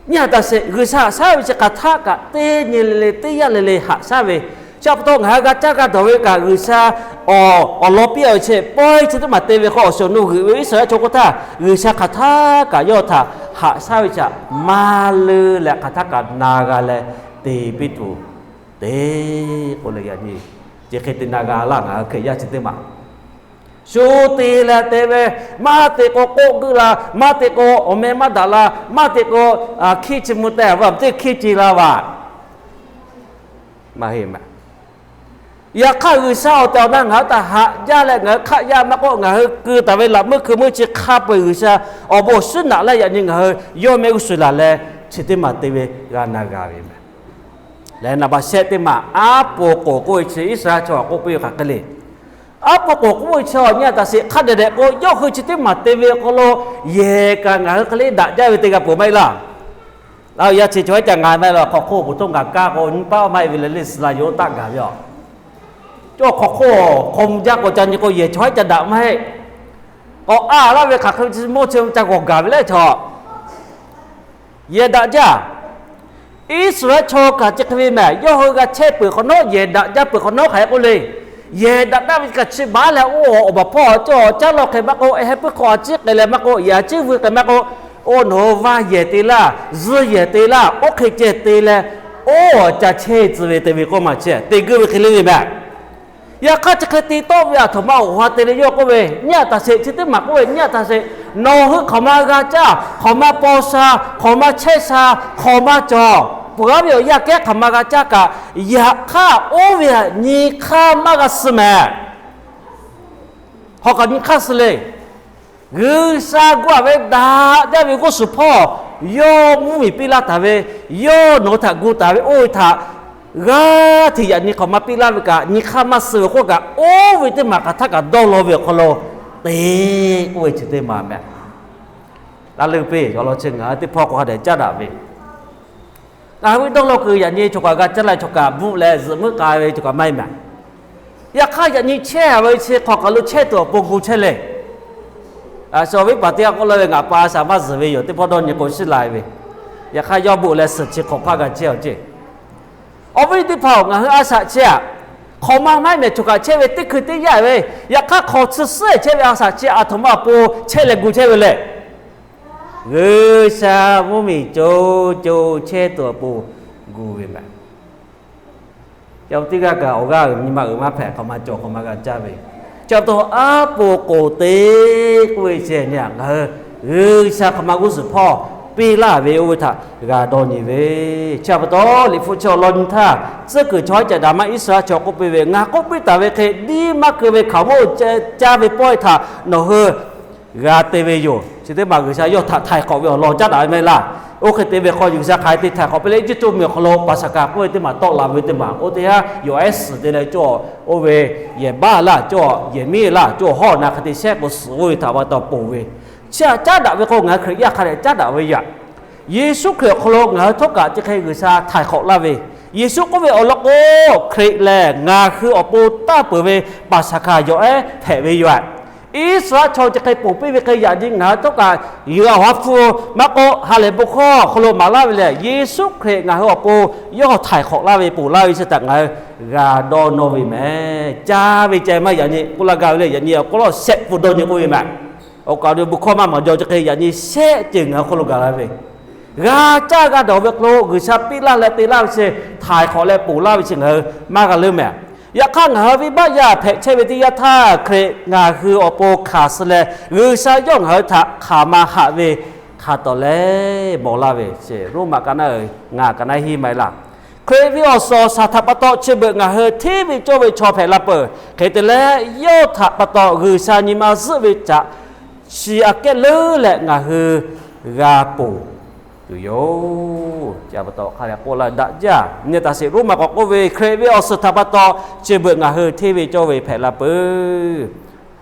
Nyi a taˍ sheˍ G'uiˬsha haꞈ shaˉ ve chi hk'aˬ htaˆ kaꞈ teˇ nyi le le teˇ yanˇ le le haꞈ shaˉ ve. Chi pa taw ngaˬ hui g'a caˇ g'a dawˬ ve kaꞈ G'uiˬsha awˬ lawn piˇ a ve chi pawehˇ chi teˇ maˬ te ve k'o awˬ shiˍ awˬ nu g'euꞈ ve Iˉsaˍreˍlaˆ chaw k'oˆ htaˇ G'uiˬsha hk'aˬ htaˆ kaꞈ yawˇ htaꞈ haꞈ shaˉ ve chi htaꞈ maˇ leuˆ leh hk'aˬ htaˆ kaꞈ na g'a leh te piˇ tuˬ te k'oˆ leh yaꞈ nyi, chi hk'e te na g'a laˇ ngaˬ hui Hkriꞈ yaˇ chi teˇ maˬ. Shu te leh te ve, maˇ te k'o k'oˆ guiˇ la, maˇ te k'o awˬ meh maˇ daꞈ la, maˇ te k'o hkiˇ chi mvuh teh ve teˇ hkiˇ ce la vaˬ. Maˇ heˆ meh. Yaꞈ hk'aˇ G'uiˬsha awˬ tehˬ awˬ na ngaˬ hui htaꞈ haꞈ jaˇ leh ngaˬ hui hk'aˆ yaˇ maˇ k'oˆ, ngaˬ hui keu taˍ ve laꞈ meuˇ hkui meuˇ chi hk'a peu-eˬ G'uiˬsha awˬ bon awˬ shinˉ naꞈ leh yaꞈ nyi ngaˬ hui yawˇ mehˆ g'uˇ suhˍ laˬ leh chi teˇ maˬ te ve g'a na g'a ve meh. Leh naˍ baꞈ shehˆ teˇ maˬ aˉ po k'oˍ k'oˆ ve chi Iˉsaˍreˍlaˆ chaw k'oˆ piˇ ve hk'aˬ hk'e le. Aˉ po k'oˍ k'oˆ ve chi awˬ nyi a taꞈ sheˍ hk'a dehꞈ dehꞈ k'o, yawˇ hui chi teˇ maˬ te ve awˬ hk'aw lo yehˬ kaꞈ ngaˬ hui hk'e le daꞈ jaˇ ve te g'a peuˬ maˇ heˆ laˇ. Laˇ yaˇ chi chaw haiˉ ca ngaˬ maˇ heˆ laˇ, hk'aw hk'oˆ k'oˍ htoˇ ngaˬ kaˇ k'o nyi paˆ maˇ heˆ ve leh le suhˍ la yoˬ taˆ gaˬ ve a. Cawˇ hk'aw hk'oˆ hk'aw mvuh jaˇ k'o ca nyi k'o yehˬ chaw haiˉ ca daꞈ maˇ heˆ. K'awꞈ a laˇ ve hk'aˬ hk'e ve chi mawˇ chi ca g'awˬ gaˬ ve leh chaw yehˬ daꞈ jaˇ. Iˉsaˍreˍlaˆ chaw kaꞈ chi hk'e ve mehˬ, yawˇ hui g'a chehˇ peuˬ hk'awꞈ nawˉ, yehˬ daꞈ jaˇ peuˬ hk'awꞈ nawˉ hk'aˬ hk'e k'oˆ le. Yehˬ daꞈ taˍ ve kaꞈ chi baˬ leh oˇ awˬ baˬ hpawˇ cawˇ caˉ law hk'e maˇ k'oˆ, e heh puiˉ hk'aw a ciˉ k'ai leh maˇ k'oˆ, yaꞈ ciˉ vuiˇ k'ai maˇ k'oˆ, oˇ nawˬ hui vaˇ yehˬ te laˇ, zuhˇ yehˬ te laˇ, oˇ hk'e ceh te leh, oˇ awˬ ca chehˇ tcuh ve te ve k'oˆ maˬ chehˇ te geuˆ ve hk'e le ve mehˬ. Yaꞈ hk'aˇ chi hk'e te tawˆ ve aˬ htoꞈ ma awˬ ha te leh yawˇ k'oˆ ve, nyi a taꞈ sheˍ, chi teˇ maˬ k'oˆ ve, nyi a taꞈ sheˍ, nawˬ hui hk'aˬ ma g'a caˇ, hk'aˬ ma paw sha, hk'aˬ ma chehˇ sha, hk'aˬ ma cawˬ, peuˬ g'aˇ ve awˬ yaˇ kehˉ hk'aˬ ma g'a caˇ kaꞈ, yaꞈ hk'aˇ oˇ ve htaꞈ nyi hk'aˇ maˇ g'a suh mehˬ. Hk'aˬ kaꞈ nyi hk'aˇ suh le. G'uiˬsha gu a ve daꞈ jaˇ ve g'uˇ suhˍ hpawˇ, yawˇ mvuhˇmiˬ piˇ laˇ taˍ ve, yawˇ nawˬ hui htaꞈ gu taˍ ve oˇ ve htaꞈ g'aˇ hteꞈ yaꞈ nyi hk'aˬ ma piˇ laˇ ve kaꞈ, nyi hk'aˇ maˇ suh ve k'oˆ kaꞈ, oˇ ve teˇ maˬ hk'aˬ htaˇ kaꞈ dawˇ law ve awˬ hk'aw lo te k'oˆ ve chi teˇ maˬ mehˬ. Laˇ leuˇ piˇ awˬ lawn chi ngaˬ hui teˇ hpawˇ k'o hk'a dehꞈ caˉ daꞈ ve, ngaˬ hui ve dawˇ law kuiˬ yaꞈ nyi chaw kaꞈ g'a caˇ leh chaw kaꞈ bvuhˆ leh zuhꞈ muiˉ k'ai ve chaw kaꞈ maˇ heˆ mehˬ. Yaꞈ hk'aˇ yaꞈ nyi chehˇ a ve chi hk'aˬ kaˬ lo chehˇ tuˬ awˬ pon gu chehˇ le. Shu awˬ viˉ paˍ teˇ g'aˇ k'oˆ laˇ ve, ngaˬ pa a shaꞈ maˇ zuhˬ ve yoˬ, teˇ hpawˇ dawˇ nyi k'o shiˉ lai ve. Yaꞈ hk'aˇ yawˇ bvuhꞈ leh suhˍ chi hk'awꞈ hk'aˇ g'a chehˇ awˬ ceˇ. Awˬ viˉ teˇ hpaˍ-oˬ, ngaˬ hui a shaꞈ chehˇ aꞈ, hk'awꞈ ma maˇ heˆ mehˬ, chaw kaꞈ chehˇ ve teˇ hkui teˇ yanˇ ve, yaꞈ hk'aˇ hk'awꞈ chi suhˉ chehˇ ve a shaꞈ chehˇ aˬ htoꞈ ma awˬ pon chehˇ leh gu chehˇ ve le. G'uiˬsha mvuhˇmiˬ co co chehˇ tuˬ awˬ pon gu ve mehˬ. Ca teˇ g'aˇ kaꞈ awˬ g'aˇ uiˍ nyi ma uiˍ maˇ hpehꞈ, hk'aˬ ma cawˬ hk'aˬ ma g'a caˇ ve. Chi pa taw aˉ po k'oˍ te k'oˆ ve chi nyi ngaˬ hui G'uiˬsha hk'aˬ ma g'uˇ suhˍ hpawˇ piˇ laˇ ve oˇ ve htaꞈ g'a dawˇ nyi ve. Chi pa taw Liꞈ hpu chi awˬ lawn nyi htaˇ tcuhˉ kuiˬ chaw haiˉ ca daꞈ maˇ Iˉsaˍreˍlaˆ chaw k'oˆ piˇ ve, ngaˬ k'oˆ piˇ taˍ ve hk'e diˇ maˇ keu ve hkaoˍmonˇ caˇ ve pawehˇ htaꞈ nawˬ hui g'a te ve yoˬ. Chi teˇ maˬ G'uiˬsha yawˇ htaꞈ htaiˍ hk'awꞈ ve awˬ lawn caˉ daꞈ ve maˇ heˆ laˇ. Oˇ hk'e te ve hk'aw G'uiˬsha hk'aˬ hk'e te htaiˍ hk'awꞈ piˇ leh Eˇjiˇtuꞈ mvuhˇmiˬ awˬ hk'aw lo Paˍsaˍhkaˍ k'oˆ ve teˇ maˬ tawˆ la ve teˇ maˬ, oˇ teˇ yanˇ yawˬ ehˉ suhˍ te leh cawˇ, oˇ ve yehˬ baˆ laˇ cawˇ, yehˬ miˉ laˇ cawˇ, hawˉ na hk'e te shehˆ k'o suhˍ oˇ ve htaꞈ pa taw ponˬ ve. Chi htaꞈ caˉ daꞈ ve k'o ngaˬ hui Hkriꞈ yaˇ hk'a dehꞈ caˉ daꞈ ve yoˬ. Yeˍsuˆ Hkriꞈ awˬ hk'aw lo ngaˬ hui htawˇ kaꞈ chi hk'e G'uiˬsha htaiˍ hk'awꞈ laˇ ve, Yeˍsuˆ k'oˆ ve awˬ lawn k'o, Hkriꞈ lehˬ ngaˬ hui awˬ pon taˇ peuˬ ve Paˍsaˍhkaˍ yawˬ ehˉ hpehꞈ ve yoˬ. Iˉsaˍreˍlaˆ chaw chi hk'e ponˬ piˇ ve hk'e yaꞈ nyi ngaˬ hui htawˇ kaꞈ G'uiˬsha awˬ ha hpu maˇ k'oˆ, ha lehˬ bon hkawˇ awˬ hk'aw lo maˍ laˇ ve lehˬ, Yeˍsuˆ Hkriꞈ ngaˬ hui awˬ pon yawˇ htaiˍ hk'awꞈ laˇ ve ponˬ laˇ ve chi htaꞈ ngaˬ hui g'a dawˇ nawˇ ve mehˬ. Caˇ ve ceh maˇ yaꞈ nyi k'oˆ laˇ gaˇ ve le, yaꞈ nyi awˬ hk'aw lo shehˆ pfuhˍ dawˇ nyi k'oˆ ve mehˬ. Awˬ kaˍ awˬ nu bon hkawˇ maˇ maˍ jaw chi hk'e yaꞈ nyi shehˆ ceuˬ ngaˬ hui hk'aw lo gaˬ la ve, g'a caˇ g'a dawˬ ve hk'aw lo G'uiˬsha piˇ laˇ leh te laˇ ve chi, htaiˍ hk'awꞈ leh ponˬ laˇ ve chi ngaˬ hui maˇ g'a leuˉ mehˬ. Yaꞈ hk'aˇ ngaˬ hui venˇbaˆ yaˇ hpehꞈ chehˇ ve teˇ yanˇ htaˇ, Hkriꞈ ngaˬ hui awˬ pon hkanˍ suh leh G'uiˬsha yawˇ ngaˬ hui htaꞈ hk'aˬ ma haꞈ ve hk'a tawˍ leh mawˬ laˇ ve, Roˉmaꞈ ka naˉ ngaˬ ka naˉ hiˉ maˇ heˆ laˇ. Hkriꞈ ve awˬ suhˍ awˬ shaˍ htaꞈ pa taw chi beuꞈ ngaˬ hui hteˇ ve cawˇ ve chaw hpehꞈ la peuˬ. Hk'e te leh, yawˇ htaꞈ pa taw G'uiˬsha nyi ma zuhˆ ve htaꞈ chi aꞈ kehˉ leuˉ leh ngaˬ hui g'a ponˬ tuˬ yoˬ. Chi pa taw hk'a leh k'oˆ laˇ daꞈ jaˇ nyi taˍ sheˍ. Roˉmaꞈ k'awꞈ k'oˆ ve, Hkriꞈ ve awˬ suhˍ htaꞈ pa taw chi beuꞈ ngaˬ hui hteˇ ve cawˇ ve hpehꞈ la peuˬ.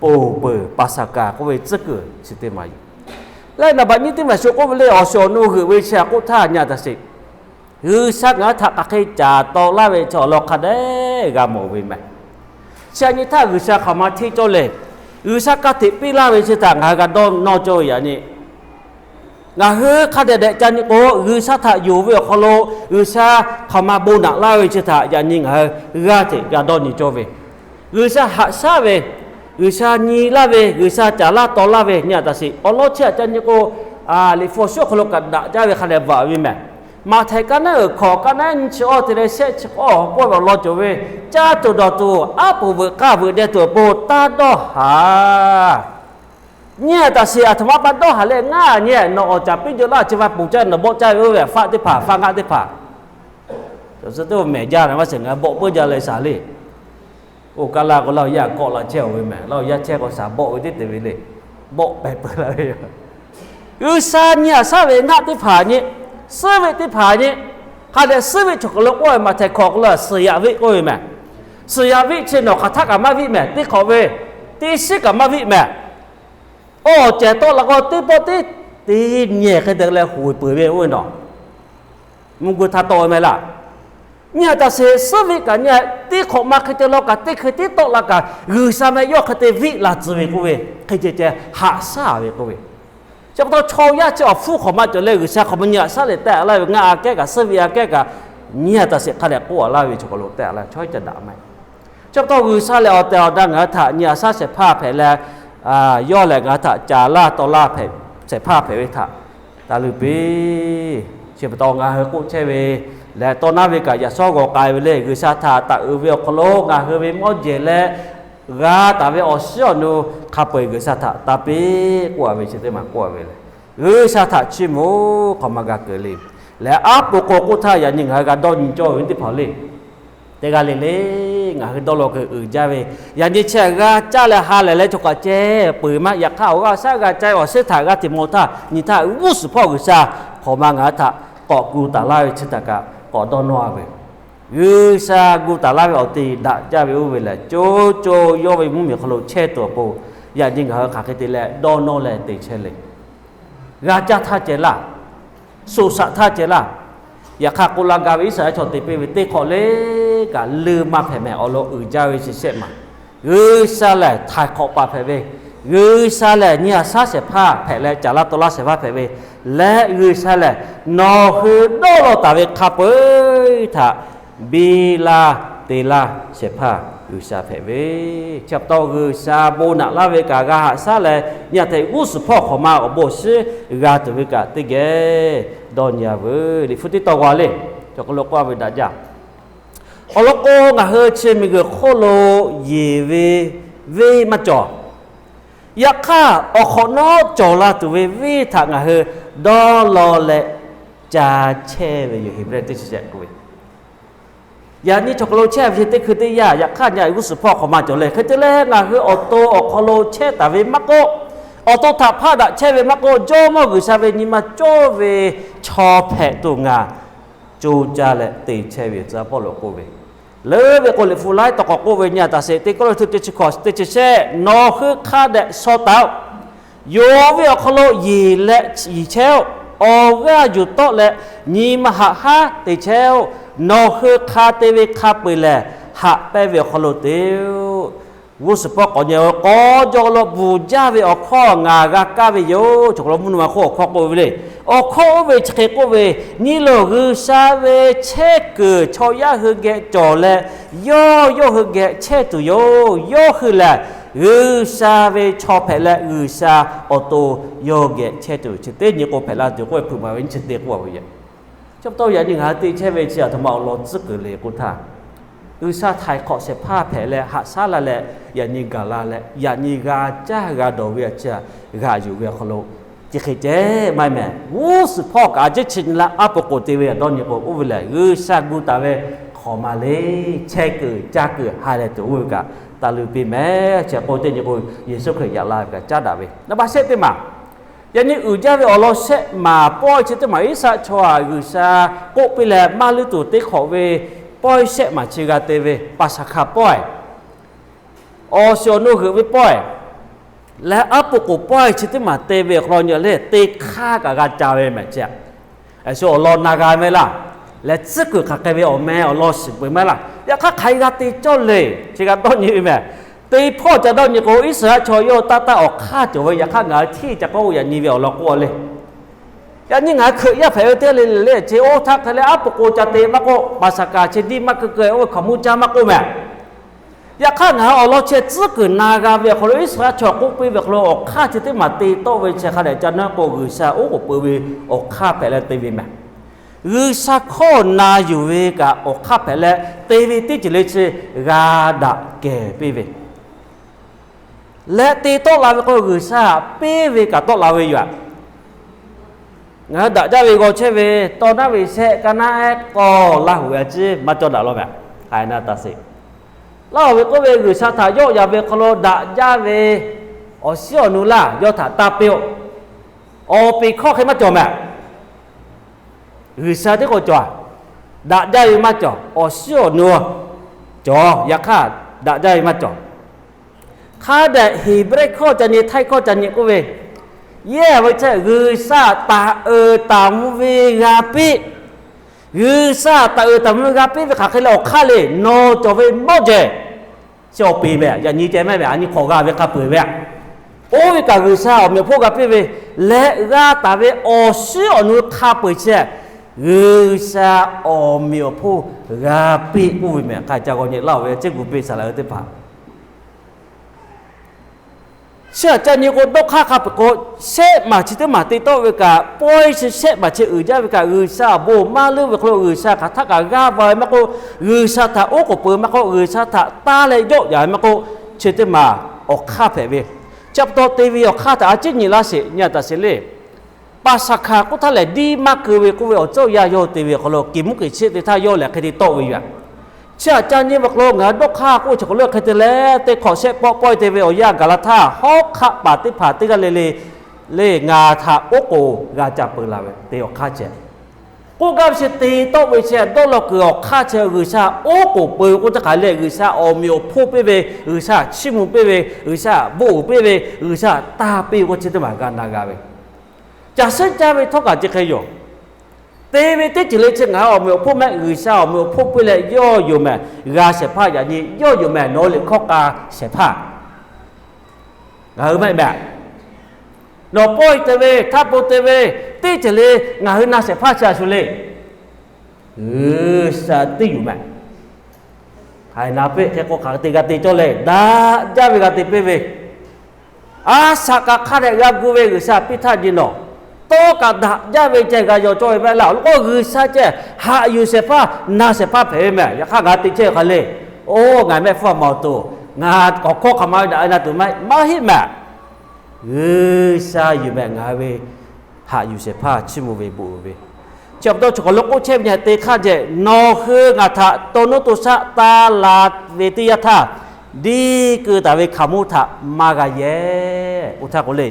Ponˬ peuˬ Paˍsaˍhkaˍ k'oˆ ve tcuhˉ kuiˬ chi teˇ maˬ yoˬ. Leh naˍ baꞈ nyiˇ teˇ maˬ shu k'oˆ ve le, awˬ shiˍ awˬ nu g'euꞈ ve chi htaꞈ k'oˆ htaˇ nyi taˍ sheˍ. G'uiˬsha ngaˬ hui htaꞈ hk'aˬ hk'e caˍ taw laˇ ve chi awˬ lawn hk'a dehꞈ g'a mawˬ ve mehˬ. Chi aꞈ nyi htaˇ G'uiˬsha hk'aˬ ma hteˇ cawˇ leh, G'uiˬsha ka hteꞈ piˇ laˇ ve chi htaꞈ ngaˬ hui g'a dawˇ nawˇ cawˇ ve yaꞈ nyi. Ngaˬ hui hk'a dehꞈ dehꞈ ca nyi k'o, G'uiˬsha htaꞈ yonˍ ve awˬ hk'aw lo G'uiˬsha hk'aˬ ma bon naꞈ laˇ ve chi htaꞈ yaꞈ nyi ngaˬ hui g'aˇ hteꞈ g'a dawˇ nyi cawˇ ve, G'uiˬsha haꞈ shaˉ ve, G'uiˬsha nyi laˇ ve, G'uiˬsha caˍ laˇ taw laˇ ve nyi taˍ sheˍ. Awˬ lawn chi aꞈ ca nyi k'o, Liꞈ hpu awˬ shuˉ awˬ hk'aw lo kaꞈ daꞈ jaˇ ve hk'a dehꞈ bvuhꞈ ve mehˬ. Maꞈhtehˍ kaˇ naˉ uiˍ hkawꞈ kaˇ naˉ nyiˇ chi awˇ te leh shehˆ chi k'awˇ k'oˆ ve awˬ lawn cawˬ ve, caˇ tuˬ dawˬ tuˬ aˉ poꞈ veuꞈ k'aˇ veuꞈ deh tuˬ awˬ pon taˇ dawˇ haˍ. Nyiˇ a taꞈ sheˍ aˬ htoꞈ ma pa dawˇ haˍ leh ngaˇ nyi, nawˬ awˬ caˍ piˇ jaw laˇ chi va ponˬ caˇ, nawˬ bawˆ caˇ ve oˇ ve faˆ teˇ hpaˍ, faˆ ngaˆ teˇ hpaˍ, mehˬ jaˇ na maˇ sheˍ, ngaˬ bawˆ peuˬ jaˇ leh shaˍ le. Oˇ kaˇ laˇ k'o, laˇ awˬ yaˇ kawˆ la chehˇ-oˬ ve mehˬ, laˇ awˬ yaˇ chehˇ k'o shaˍ bawˆ ve teˇ te ve le. Bawˆ pehˍ peuˬ la ve yoˬ. G'uiˬsha nyi aꞈ shaˉ ve ngaˆ teˇ hpaˍ nyi, suhˉ ve teˇ hpaˍ nyi, hk'a dehꞈ suhˉ ve chaw hk'aw lo k'oˆ ve, Maꞈhtehˍ hkawꞈ k'o la suhˍ yaꞈ viˆ k'oˆ ve mehˬ. Suhˍ yaꞈ viˆ chi nawˬ hk'aˬ htaˆ kaꞈ maˇ viˆ mehˬ, teˇ hk'awꞈ ve teˇ shiˉ kaꞈ maˇ viˆ mehˬ. Awˬ cehˬ tawˆ la k'o teˇ pawˆ teˇ, teˇ nyi hk'e te leh hoꞈ peuˬ ve oˇ ve nawˬ, mvuhˇ gui htaˇ tawˆ ve mehˬ laˇ. Nyi aꞈ taꞈ sheˍ suhˉ ve kaꞈ nyi, teˇ hk'awꞈ ma hk'e te law kaꞈ teˇ hk'e tiˉ tawˆ la kaꞈ G'uiˬsha meh yawˇ hk'e te viˆ la tcuh ve k'oˆ ve, hk'e ceh ceh haꞈ shaˉ ve k'oˆ ve. Chi pa taw chaw yaˇ chi awˬ hpfuhˇ hk'awꞈ ma cawˬ leh G'uiˬsha hk'awꞈ ma nyi aꞈ shaˉ leh tehˆ laˇ ve, ngaˆ aꞈ kehˉ kaꞈ suhˉ ve aꞈ kehˉ kaꞈ nyi aꞈ taꞈ sheˍ hk'a dehꞈ k'oˆ a laˇ ve chaw hk'aw lo tehˆ laˇ ve chaw ca daꞈ maˇ heˆ. Chi pa taw G'uiˬsha lehˬ awˬ tehˬ awˬ na ngaˬ hui htaꞈ nyi aꞈ shaˉ shehˍ hpaˇ hpehꞈ leh, yawˇ lehˬ ngaˬ hui htaꞈ caˍ laˇ taw laˇ shehˍ hpaˇ hpehꞈ ve htaꞈ taˇ luˬ piˇ. Chi pa taw ngaˬ hui k'oˆ chehˇ ve lehˬ, tawˇ naˉ ve kaꞈ yaꞈ shawˉ g'aw k'ai ve le, G'uiˬsha htaꞈ taˍ uiˍ ve awˬ hk'aw lo ngaˬ hui ve mawˇ jehˬ leh g'a taˍ ve awˬ shiˉ awˬ nu hk'a peu-eˬ G'uiˬsha htaꞈ taˇ piˇ k'oˆ a ve chi teˇ maˬ k'oˆ a ve le. G'uiˬsha htaꞈ chiˇ mvuh hk'awꞈ ma g'a keunˍ le. Lehˬ aˉ poꞈ k'o k'oˆ htaˇ yaꞈ nyi ngaˬ hui g'a dawˇ nyi cawˇ ve teˇ hpaˍ le. Teˇ g'aˇ le le, ngaˬ hui dawˇ law keu uiˍ jaˇ ve, yaꞈ nyi chi g'a caˇ leh ha lehˬ leh chaw kaꞈ ceh peuˬ maˇ. Yaꞈ hk'aˇ awˬ g'aˇ shaˉ g'a caˇ ve awˬ shiˉ htaꞈ g'a teꞈ maw htaˇ nyi htaˇ g'uˇ suhˍ hpawˇ G'uiˬsha hk'awꞈ ma ngaˬ hui htaꞈ k'awꞈ gu taˍ laˇ ve chi htaꞈ kaꞈ k'awꞈ dawˇ nawˇ a ve. G'uiˬsha gu taˍ laˇ ve awˬ te daꞈ jaˇ ve oˇ ve lehˬ, co co yawˇ ve mvuhˇmiˬ hk'aw lo chehˇ tuˬ awˬ pon, yaꞈ nyi ngaˬ hui hk'aˬ hk'e te leh dawˇ nawˇ leh te chehˇ le. G'a caˇ htaˇ ceh laˇ, soˍ shaꞈ htaˇ ceh laˇ. Yaꞈ hk'aˇ k'oˆ laˇ gaˇ ve Iˉsaˍreˍlaˆ chaw te piˇ ve teˇ hk'awꞈ le kaꞈ leuˇ maˇ hpehꞈ mehˬ awˬ lawn uiˍ jaˇ ve chi shehˆ maˬ. G'uiˬsha lehˬ htaiˍ hk'awꞈ paˍ hpehꞈ ve, G'uiˬsha lehˬ nyi aꞈ shaˉ shehˍ hpaˇ hpehꞈ leh caˍ laˇ taw laˇ shehˍ hpaˇ hpehꞈ ve, leh G'uiˬsha lehˬ nawˬ hui dawˇ law taˍ ve hk'a peu-eˬ htaꞈ biˇ laˇ te laˇ shehˍ hpaˇ G'uiˬsha hpehꞈ ve. Chi pa taw G'uiˬsha bon naꞈ laˇ ve kaꞈ g'a haꞈ shaˉ leh nyi aꞈ hteꞈ g'uˇ suhˍ hpawˇ hk'awꞈ ma awˬ bon awˬ shiˉ g'a tuˬ ve kaꞈ teˇ geh dawˇ nyi a veuˬ. Liꞈ hpu teˇ tawn g'a le, cawˬ hk'aw lo k'oˆ a ve daꞈ jaˇ. Awˬ lawn k'o, ngaˬ hui chi miˬguiˬ hk'oˆ lo yeˬ ve venˇ maˇ cawˬ. Yaꞈ hk'aˇ, awˬ hk'awꞈ nawˉ cawˬ la tuˬ ve venˇ htaꞈ ngaˬ hui dawˇ law leh ca chehˇ ve yoˬ. Heˍbrehˇ teˇ chi shehˆ k'oˆ ve, yaꞈ nyi chaw hk'aw lo chehˇ ve chi teˇ hkui teˇ yanˇ, yaꞈ hk'aˇ nyi g'uˇ suhˍ hpawˇ hk'awꞈ ma cawˬ leh hk'e te leh ngaˬ hui awˬ to awˬ hk'aw lo chehˇ taˍ ve maˇ k'oˆ, awˬ to htaꞈ hpaˆ daꞈ chehˇ ve maˇ k'oˆ, Jawˇmawˇ G'uiˬsha ve nyi ma cawˇ ve chaw hpehꞈ tuˬ ngaˬ co caˇ leh te chehˇ ve yoˬ. Tcuh Pawˇluꞈ k'oˆ ve, leuˉ ve k'o Liꞈ hpu laiˉ taw k'awꞈ k'oˆ ve nyi aꞈ taˍ sheˍ teˇ kawˇ le hteˇ teˇ chi hkawꞈ teˇ chi shehˆ, nawˬ hui hk'a dehꞈ shaw taˍ-oˬ. Yonˍ ve awˬ hk'aw lo yeˬ leh yeˬ chehˇ-oˆ. Awˬ g'aˇ yuˬ tawˆ leh nyi ma haꞈ haˉ te chehˇ-oˆ. Nawˬ hui hk'a te ve hk'a peu-eˬ lehˬ, haꞈ pehnˇ ve awˬ hk'aw lo te-oˆ. G'uˇ suhˍ hpawˇ k'awꞈ nyi-oˬ, k'aw jaw lo bvuhˬ jaˇ ve awˬ hkawˇ ngaˬ g'a kaˇ ve yoˬ. Chaw hk'aw lo mvuhˇ naw ma hk'oˆ awˬ hkawˇ k'oˆ ve le. Awˬ hkawˇ oˇ ve chi hk'e k'oˆ ve, nyi loˬ, G'uiˬsha ve chehˇ kuiˬ chaw yaˇ hui geh cawˬ leh, yawˇ yawˇ hui geh chehˇ tuˬ yoˬ. Yawˇ hui lehˬ G'uiˬsha ve chaw hpehꞈ leh G'uiˬsha awˬ to yawˇ geh chehˇ tuˬ yoˬ. Chi teˇ nyi k'o hpehꞈ la tuˬ k'oˆ ve hpeuꞈ maˍ ve nyiˇ chi te k'oˆ a ve yoˬ. Chi pa taw yaꞈ nyi ngaˬ hui te chehˇ ve chi aˬ htoꞈ ma awˬ lawn tcuhˉ kuiˬ le k'o htaˇ, G'uiˬsha htaiˍ hk'awꞈ shehˍ hpaˇ hpehꞈ leh haꞈ shaˉ la leh, yaꞈ nyi gaˬ la leh yaꞈ nyi g'a caˇ g'a dawˬ ve a chi a g'aꞈ yuˬ ve awˬ hk'aw lo, chi hk'e ceh maˇ heˆ mehˬ. G'uˇ suhˍ hpawˇ kaꞈ a ciˉ chi nyi la aˉ poꞈ k'oˍ te ve dawˇ nyi k'o, oˇ ve lehˬ G'uiˬsha gu taˍ ve hk'awꞈ ma le. Chehˇ kuiˬ caˇ kuiˬ ha leh tuˬ oˇ ve kaꞈ taˇ luˬ piˇ mehˬ. Chi k'o teˇ nyi k'o Yeˍsuˆ Hkriꞈ yaꞈ la ve kaꞈ caˉ daꞈ ve naˍ baˆ shehˆ teˇ maˬ. Yaꞈ nyi uiˍ jaˇ ve awˬ lawn shehˆ maˬ pawehˇ chi teˇ maˬ Iˉsaˍreˍlaˆ chaw htaꞈ G'uiˬsha k'oˆ piˇ leh maˇ luˇ tuˬ teˇ hk'awꞈ ve pawehˇ shehˆ maˬ chi g'a te ve Paˍsaˍhkaˍ pawehˇ, awˬ shiˍ awˬ nu g'euꞈ ve pawehˇ leh aˉ poꞈ k'oˍ pawehˇ chi teˇ maˬ te ve awˬ hk'aw lo nyi le teˇ hk'aˇ kaꞈ g'a ca ve mehˬ chi a. Shu awˬ lawn na g'a mehˆ laˇ. Leh tcuhˉ kuiˬ hk'aˬ hk'e ve awˬ meh awˬ lawn shiˍ peuˬ mehˆ laˇ. Yaꞈ hk'aˇ hk'aˬ hk'e g'a te cawˇ le, chi g'a dawˇ nyi ve mehˬ. Teˇ hpawˇ ca dawˇ nyi k'o Iˉsaˍreˍlaˆ chaw yawˇ taˇ taˇ awˬ hk'aˇ cawˬ ve, yaꞈ hk'aˇ ngaˬ hui htiˇ ca k'oˆ yaꞈ nyi ve awˬ lawn k'oˆ a le. Yaꞈ nyi ngaˬ hui Hkriꞈ yaˇ hpehꞈ ve teˇ le le le chi oˇ htaˇ hk'e leh aˉ poꞈ k'oˍ ca te maˇ k'oˆ, Paˍsaˍhkaˍ chi diˇ maˇ keu keu oˇ ve hkaoˍmonˇ caˇ maˇ k'oˆ mehˬ. Yaꞈ hk'aˇ ngaˬ hui awˬ lawn chi tcuhˉ kuiˬ na g'a ve awˬ hk'aw lo Iˉsaˍreˍlaˆ chaw k'oˆ piˇ ve awˬ hk'aw lo awˬ hk'aˇ chi teˇ maˬ te tawˆ ve chi hk'a dehꞈ ca naˉ k'o G'uiˬsha oˉ k'oˍ peuˬ ve awˬ hk'aˇ hpehꞈ leh te ve mehˬ. G'uiˬsha hkawˇ na yuˬ ve kaꞈ awˬ hk'aˇ hpehꞈ leh, te ve teˇ ceuˬ le chi g'a daꞈ kehˬ piˇ ve leh te tawˆ la ve k'o, G'uiˬsha piˇ ve kaꞈ tawˆ la ve yoˬ. Ngaˬ hui daꞈ jaˇ ve g'aw chehˇ ve, tawˇ naˉ ve shehˆ kaˇ naˉ ehˉ k'awˇ Laˇ huˍ a ciˉ maˇ cawˇ daꞈ law meh. Haiˬ na taˍ sheˍ. Laˇ huˍ ve k'oˆ ve, G'uiˬsha htaꞈ yawˆ yan ve hk'aw lo daꞈ jaˇ ve awˬ shiˉ awˬ nu laˇ yawˇ htaꞈ taˇ piˇ-oˆ. Awˬ peˍ hkawˇ hk'e maˇ cawˬ meh. G'uiˬsha teˇ k'o cawˬ, daꞈ jaˇ ve maˇ cawˬ. Awˬ shiˉ awˬ nu cawˬ, yaꞈ hk'aˇ daꞈ jaˇ ve maˇ cawˬ. Hk'a dehꞈ Heˍbrehˇ hkawˇ ca nyi, Htaiˇ hkawˇ ca nyi k'oˆ ve, yehˇ ve chehˇ G'uiˬsha taˍ uiˍ taˍ mvuh ve g'a piˇ. G'uiˬsha taˍ uiˍ taˍ mvuh ve g'a piˇ ve hk'aˬ hk'e le awˬ hk'aˇ le, nawˬ cawˬ ve mawˇ jehˬ chi awˬ peˍ meh, yaꞈ nyi ceh mehˆ meh, a nyi hk'awꞈ g'a ve hk'a peu-eˬ ve aꞈ. Oˇ ve kaꞈ G'uiˬsha awˬ meꞈ awˬ hponˇ g'a piˇ ve leh, g'a taˍ ve awˬ shiˉ awˬ nu hk'a peu-eˬ chi G'uiˬsha awˬ meꞈ awˬ hponˇ g'a piˇ k'oˆ ve meh. Hk'a ca g'aw nyi laˇ-oˬ ve, chi kuˬ piˇ saˍ laꞈ hui teˇ hpaˍ chi aꞈ ca nyi k'o, dawˇ hk'aˇ hk'a peu-eˬ k'o, shehˆ maˬ chi teˇ maˬ te tawˆ ve kaꞈ, pawehˇ chi shehˆ maˬ chi uiˍ jaˇ ve kaꞈ, G'uiˬsha awˬ bon maˇ leuˉ ve hk'aw lo G'uiˬsha hk'aˬ htaˇ kaꞈ g'aˇ va ve maˇ k'oˆ, G'uiˬsha htaꞈ oˉ k'oˍ peuˬ maˇ k'oˆ, G'uiˬsha htaꞈ taˇ leh yawˆ yan ve maˇ k'oˆ, chi teˇ maˬ awˬ hk'aˇ hpehꞈ ve. Chi pa taw te ve awˬ hk'aˇ htaꞈ a ciˉ nyi laˇ sheˍ, nyi a taˍ sheˍ le. Paˍsaˍhkaˍ k'oˆ htaˇ lehˬ, diˇ maˇ keu ve k'oˆ ve awˬ ceuˬ yaˇ yawˇ te ve awˬ hk'aw lo kiˬ muˉ kiˬ chiˆ te htaˇ yawˇ lehˬ hk'e te tawˆ ve yoˬ. Chi aꞈ ca nyi ve hk'aw lo ngaˬ hui dawˇ hk'aˇ k'oˆ chi hk'aw lo hk'e te leh, teˇ hk'awꞈ shehˆ pawˆ pawehˇ te ve awˬ yanˇ gaˬ la htaˇ, hawˉ hk'aˆ paˍ teˇ hpaˍ teˇ g'aˇ le le le ngaˬ htaꞈ oˉ k'oˍ g'a ca peuˬ la ve te awˬ hk'aˇ ceh. K'oˆ gaˇ ve chi te tawˆ ve chi dawˇ law kuiˬ awˬ hk'aˇ chi G'uiˬsha oˉ k'oˍ peuˬ ve k'oˆ htaˇ hk'aˬ lehˬ, G'uiˬsha awˬ meꞈ awˬ hponˇ piˇ ve, G'uiˬsha chiˇ mvuh piˇ ve, G'uiˬsha bon uiˍ piˇ ve, G'uiˬsha taˇ piˇ ve k'oˆ chi teˇ maˬ g'a na g'a ve. Caˬ suhˉ caˇ ve htawˇ kaꞈ chi hk'e yoˬ. Te ve teˇ ceuˬ le chi ngaˬ hui awˬ meꞈ awˬ hponˇ mehˆ, G'uiˬsha awˬ meꞈ awˬ hponˇ piˇ leh yawˇ yoˬ mehˍ, g'a shehˍ hpaˇ yaꞈ nyi, yawˇ yoˬ mehˍ, nawˬ hui liꞈ hkawˇ k'a shehˍ hpaˇ ngaˬ hui mehˆ mehˍ. Nawˬ pawehˇ te ve, htaˇ po te ve, teˇ ceuˬ le ngaˬ hui na shehˍ hpaˇ chi a shu le. G'uiˬsha teˇ yoˬ mehˍ. Haiˬ na peˆ hk'e k'o hk'aˬ hk'e te g'a te cawˇ le, daꞈ jaˇ ve g'a te piˇ ve. A shaꞈ kaꞈ hk'a dehꞈ g'a gu ve G'uiˬsha piˇ htaˇ nyi nawˬ, tawˇ kaꞈ daꞈ jaˇ ve ceh g'a yaw cawˇ ve mehˆ laˇ. Awˬ lawn k'o G'uiˬsha ceh haꞈ yuˬ shehˍ hpaˇ, na shehˍ hpaˇ hpehꞈ ve mehˍ. Yaꞈ hk'aˇ ngaˬ te chehˇ ve hk'aˬ le, oˇ ngaˬ mehˆ hpfuhˇ a ma awˬ to, ngaˬ awˬ hkawˇ hk'aˬ ma ve daꞈ ve na tuˬ maˇ heˆ mehˍ. G'uiˬsha yuˬ mehˍ ngaˬ hui ve haꞈ yuˬ shehˍ hpaˇ chiˇ mvuh ve bon uiˍ ve. Chi pa taw chaw hk'aw lo k'oˆ chehˇ ve nyi te hk'aˇ ceh, nawˬ hui ngaˬ htaꞈ taw nuˇ to shaˆ taˇ la ve teˇ yanˇ htaˇ, diˇ keu taˍ ve hkaoˍmonˇ htaꞈ maˇ g'a yehˬ. Oˇ htaˇ k'o le,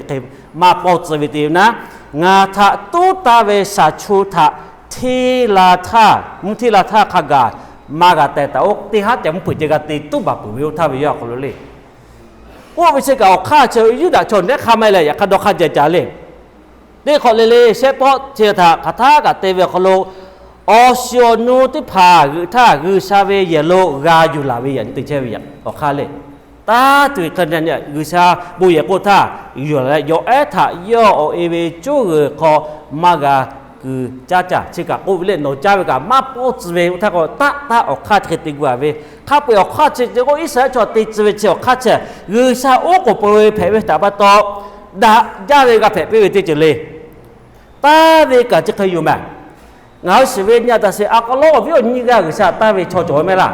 maˇ pawˇ tcuh ve te ve naˉ, ngaˬ htaꞈ tuˉ taˇ ve shaˍ chu htaꞈ hteˇ la htaˇ, mvuhˇ hteˇ la htaˇ hk'a gaˬ maˇ g'a teh taˍ-oˬ. Teˇ haˉ ceh mvuhˇ hpeuꞈ ceh g'a te tuˉ baˬ peuˬ ve oˇ htaˇ ve yaˇ awˬ hk'aw lo le. K'oˆ ve chi kaꞈ awˬ hk'aˇ chi Yuˇdaꞈ chaw nehˉ hk'a maˇ leh yaꞈ hk'aˇ dawˇ hk'aˇ jeh ca le. Teˇ hk'awꞈ le le shehˆ pawˆ chi htaꞈ hk'aˬ htaˇ kaꞈ te ve awˬ hk'aw lo, awˬ shiˍ awˬ nu teˇ hpaˍ g'euꞈ htaˇ G'uiˬsha ve yehˬ lo g'a yuˬ laˬ ve yaꞈ nyi te chehˇ ve awˬ hk'aˇ le. Taˇ tuˬ ve hk'a nyi G'uiˬsha bon yehˬ k'oˆ htaˇ, yuˬ laˬ leh yawˬ ehˉ htaꞈ yawˇ awˬ e ve coˇ g'uiˬ hk'aw maˇ g'a kuiˬ caˉ caˇ. Chi kaꞈ k'oˆ ve leh nawˬ caˇ ve kaꞈ maˇ pawˇ tcuh ve oˇ htaˇ k'o, taˆ taˆ awˬ hk'aˇ chi hk'e te gu a ve. Hk'a peu-eˬ awˬ hk'aˇ chi te k'o, Iˉsaˍreˍlaˆ chaw te tcuh ve chi awˬ hk'aˇ chi G'uiˬsha oˉ k'oˍ peuˬ ve hpehꞈ ve htaꞈ pa taw, daꞈ jaˇ ve g'a hpehꞈ piˇ ve teˇ ceuˬ le. Taˇ ve kaꞈ chi hk'e yoˬ mehˍ. Ngaˬ hui shiˍ ve nyi a taˍ sheˍ, a k'aw lawˉ awˬ viˉ awˬ nyi g'aˇ G'uiˬsha taˇ ve chaw cawˬ ve mehˍ laˇ.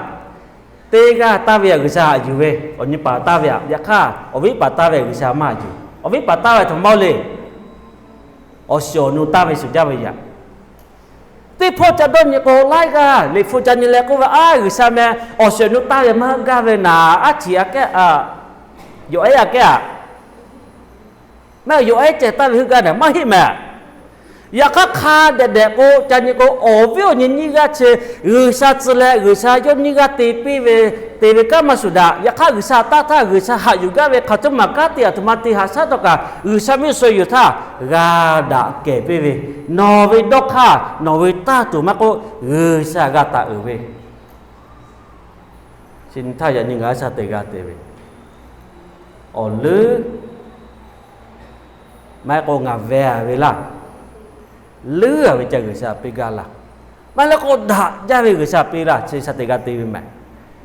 Teˇ g'aˇ taˇ ve G'uiˬsha haꞈ yuˬ ve, awˬ nyi paˍ taˇ ve aꞈ, yaꞈ hk'aˇ awˬ viˉ paˍ taˇ ve G'uiˬsha maˇ haꞈ yuˬ. Awˬ viˉ paˍ taˇ ve htaꞈ maˇ oˇ le. Awˬ shiˍ awˬ nu taˇ ve shuˍ jaˇ ve yaꞈ. Teˇ hpawˇ ca dawˇ nyi k'o, laiˉ g'aˇ liꞈ hpu ca nyi leh k'oˆ ve, a G'uiˬsha meh awˬ shiˍ awˬ nu taˇ ve maˇ gaˇ ve naˍ, aˉ htiꞈ aꞈ kehˉ a, yawˬ ehˉ aꞈ kehˉ a, mehˆ yawˬ ehˉ ceh taˇ ve heuˆ gaˇ naˍ maˇ heˆ mehˍ. Yaꞈ hk'aˇ hk'a dehꞈ dehꞈ k'o ca nyi k'o, awˬ viˉ awˬ nyi nyiˇ g'aˇ chi G'uiˬsha tcuh leh G'uiˬsha yawˇ nyiˇ g'aˇ te piˇ ve, te ve kanˉ maˇ shuˍ daꞈ. Yaꞈ hk'aˇ G'uiˬsha taˇ htaˇ G'uiˬsha haꞈ yuˬ gaˇ ve hk'aˬ htaˇ maˬ kanˉ te aˬ htoꞈ ma te haꞈ shaˉ htawˇ kaꞈ G'uiˬsha miˇ suh yuˬ htaˇ g'a daꞈ kehˬ piˇ ve, nawˬ ve dawˇ hk'aˇ nawˬ ve taˇ tuˬ maˇ k'oˆ, G'uiˬsha g'a taˍ uiˍ ve. Chi nyi htaˇ yaꞈ nyi ngaˬ hui sha te g'a te ve, awˬ leuˉ maˇ heˆ k'o ngaˬ veh a ve laˇ, leuˉ a ve ca G'uiˬsha piˇ gaˇ laˇ, maˇ heˆ k'o daꞈ jaˇ ve G'uiˬsha piˇ laˇ, chi sha te g'a te ve mehˍ.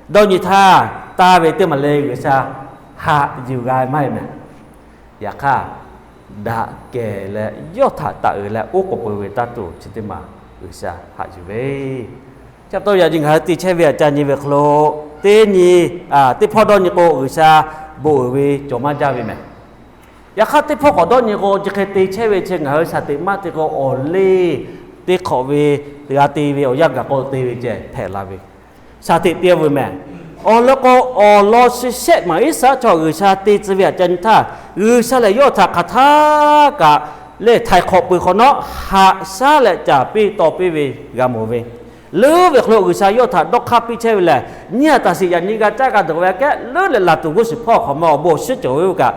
Dawˇ nyi htaˇ taˇ ve teˇ maˬ le G'uiˬsha haꞈ yuˬ g'a maˇ heˆ mehˍ. Yaꞈ hk'aˇ, daꞈ kehˬ leh yawˇ htaꞈ taˍ uiˍ leh oˉ k'oˍ peuˬ ve taˇ tuˬ chi teˇ maˬ G'uiˬsha haꞈ yuˬ ve. Chi pa taw yaꞈ nyi ngaˬ hui te chehˇ ve aꞈ ca nyi ve hk'aw lo, teˇ nyi, teˇ hpawˇ dawˇ nyi k'o G'uiˬsha bon uiˍ ve cawˬ maˇ jaˇ ve mehˬ. Yaꞈ hk'aˇ teˇ hpawˇ k'awꞈ dawˇ nyi k'o, chi hk'e te chehˇ ve chi ngaˬ hui shaˍ teꞈ maˇ te k'o, awˬ leˇ teˇ hk'awꞈ ve g'a te ve awˬ yanˇ gaˬ k'o te ve ceh hpehꞈ la ve. Shaˍ teꞈ te ve mehˬ. Awˬ lawn k'o, awˬ lawn chi shehˆ maˬ Iˉsaˍreˍlaˆ chaw G'uiˬsha te tcuh ve aꞈ ca nyi htaˇ, G'uiˬsha lehˬ yawˇ htaꞈ hk'aˬ htaˇ kaꞈ lehˬ htaiˍ hk'awꞈ peuˬ hk'awꞈ nawˉ haꞈ shaˉ leh caˍ piˇ taw piˇ ve g'a mawˬ ve. Leuˉ ve hk'aw lo G'uiˬsha yawˇ htaꞈ dawˇ hk'aˇ piˇ chehˇ ve lehˬ, nyi a taˍ sheˍ yaꞈ nyi g'a caˇ g'a dawˬ ve aꞈ kehˉ leuˉ leh laˬ tuˬ g'uˇ suhˍ hpawˇ hk'awꞈ ma awˬ bon awˬ shiˉ cawˬ ve kaꞈ,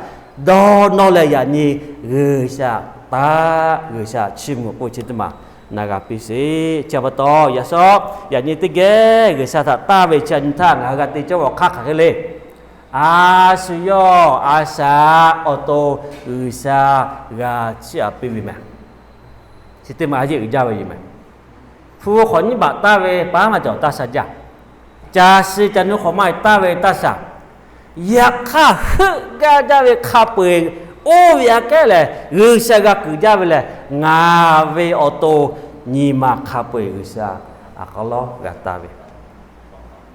dawˇ nawˇ leh yaꞈ nyi G'uiˬsha taˆ, G'uiˬsha chiˇ mvuh k'oˆ chi teˇ maˬ na g'a piˇ sheˍ. Chi pa taw yaꞈ shawˉ yaꞈ nyi teˇ geh G'uiˬsha htaꞈ taˇ ve chi a nyi htaˇ ngaˬ hui g'a te cawˇ ve awˬ hk'aˇ hk'aˬ hk'e le. A shu yawˇ a shaꞈ awˬ to G'uiˬsha g'a chiˇ aꞈ piˇ ve mehˬ. Chi teˇ maˬ a yeˆ uiˍ jaˇ ve yoˬ mehˬ. Hpu hk'awꞈ nyiˇ baꞈ taˇ ve paˉ maˇ cawˬ taˇ sha jaˇ. Ca shi ca nu hk'awꞈ maˇ taˇ ve taˇ sha. Yaꞈ hk'aˇ heuˆ gaˇ jaˇ ve hk'a peu-eˬ oˇ ve aꞈ kehˉ lehˬ G'uiˬsha g'a kuiˬ jaˇ ve lehˬ, ngaˬ ve awˬ to nyi ma hk'a peu-eˬ G'uiˬsha aꞈ k'aw lawˉ g'a taˇ ve.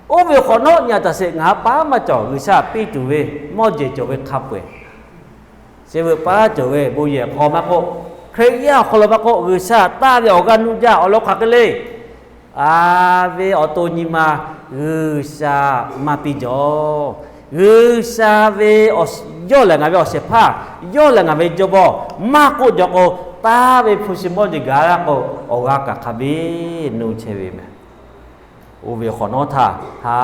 Oˇ ve hk'awꞈ nawˉ nyi a taˍ sheˍ ngaˬ hui paˉ maˇ cawˬ G'uiˬsha piˇ tuˬ ve mawˇ jeˬ cawˬ ve hk'a peu-eˬ, chi veuꞈ paˉ cawˬ ve bon yehˬ hk'aw maˇ k'oˆ, Hkriꞈ yaˇ awˬ hk'aw lo maˇ k'oˆ, G'uiˬsha taˇ ve awˬ g'aˇ nuˇ jaˇ awˬ lawn hk'aˬ hk'e le. A ve awˬ to nyi ma G'uiˬsha maˇ piˇ jawˬ. G'uiˬsha ve, yawˇ lehˬ ngaˬ ve awˬ shehˍ hpaˇ, yawˇ lehˬ ngaˬ ve jawˇmawˇ maˇ k'oˆ jaw k'o, taˇ ve hpu shi mawˇ jeˬ gaˬ la k'o, awˬ g'aˇ kaꞈ hk'a biˇ nuˇ chehˇ ve mehˬ. Oˇ ve hk'awꞈ nawˉ htaˇ ha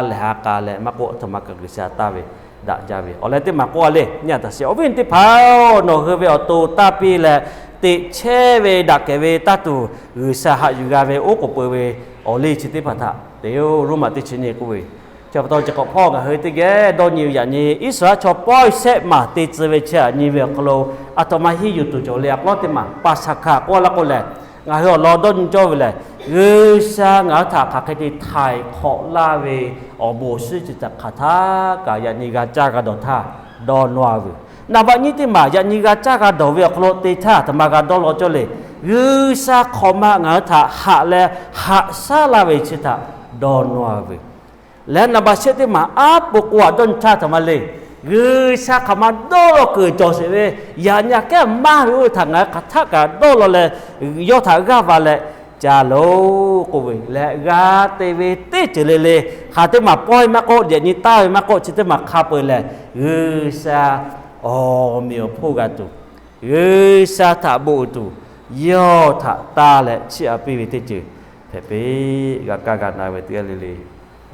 lehˬ ha k'a leh maˇ k'oˆ, a htoꞈ ma kaꞈ G'uiˬsha taˇ ve daꞈ jaˇ ve. Awˬ leh teˇ maˬ k'oˆ a le, nyi a taˍ sheˍ awˬ viˉ awˬ nyi teˇ hpaˍ-oˬ, nawˬ hui ve awˬ to taˇ piˇ leh teꞈ chehˇ ve daꞈ kehˬ ve taˇ tuˬ G'uiˬsha haꞈ yuˬ g'a ve oˉ k'oˍ peuˬ ve awˬ liˇ chi teˇ hpaˍ htaꞈ te-o. Roˉmaꞈ teˇ chi nyiˇ k'oˆ ve, chi pa taw chi hk'awꞈ hpawˇ ngaˬ hui teˇ geh dawˇ nyi ve yaꞈ nyi Iˉsaˍreˍlaˆ chaw pawehˇ shehˆ maˬ te tcuh ve chi aꞈ nyi ve awˬ hk'aw lo, a htoꞈ ma henˇ yuˬ tuˬ cawˬ le. A k'aw teˇ maˬ paˍsaˍhkaˍ k'oˆ laˇ k'o lehˬ, ngaˬ hui awˬ lawn dawˇ nyi cawˇ ve lehˬ, G'uiˬsha ngaˬ hui htaꞈ hk'aˬ hk'e te htaiˍ hk'awꞈ laˇ ve awˬ bon awˬ shiˉ chi htaꞈ hk'aˬ htaˇ kaꞈ yaꞈ nyi g'a caˇ g'a dawˬ htaˇ dawˇ nawˇ-a veuˬ. Naˍ baꞈ nyiˇ teˇ maˬ yaꞈ nyi g'a caˇ g'a dawˬ ve awˬ hk'aw lo te htaˇ a htoꞈ ma g'a dawˇ law cawˇ le. G'uiˬsha hk'awꞈ ma ngaˬ hui htaꞈ haꞈ leh haꞈ shaˉ laˇ ve chi htaꞈ dawˇ nawˇ-a veuˬ. Leh naˍ baꞈ shehˆ teˇ maˬ aˉ po k'o a dawˇ nyi htaˇ a htoꞈ ma le. G'uiˬsha hk'aˬ ma dawˇ law kuiˬ cawˬ sheˍ ve, yaꞈ nyi aꞈ kehˉ maˇ ve oˇ ve htaꞈ ngaˬ hui hk'aˬ htaˆ kaꞈ dawˇ law leh yawˇ htaꞈ g'aˇ va leh ca loˬ k'oˆ ve leh, g'a te ve teˇ ceuˬ le le, hk'aˬ teˇ maˬ pawehˇ maˇ k'oˆ, yaꞈ nyi taˇ ve maˇ k'oˆ, chi teˇ maˬ hk'a peu-eˬ lehˬ, G'uiˬsha awˬ meꞈ awˬ hponˇ g'a tuˬ, G'uiˬsha htaꞈ bon uiˍ tuˬ, yawˇ htaꞈ taˇ leh chiˇ aꞈ piˇ ve teˇ ceuˬ hpehꞈ piˇ. G'a kaˇ g'a na ve teˇ g'aˇ le le,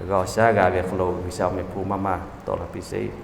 g'a awˬ shaˉ g'a ve hk'aw lo G'uiˬsha awˬ meꞈ hponˇ maˇ maˇ tawˆ la piˇ sheˍ.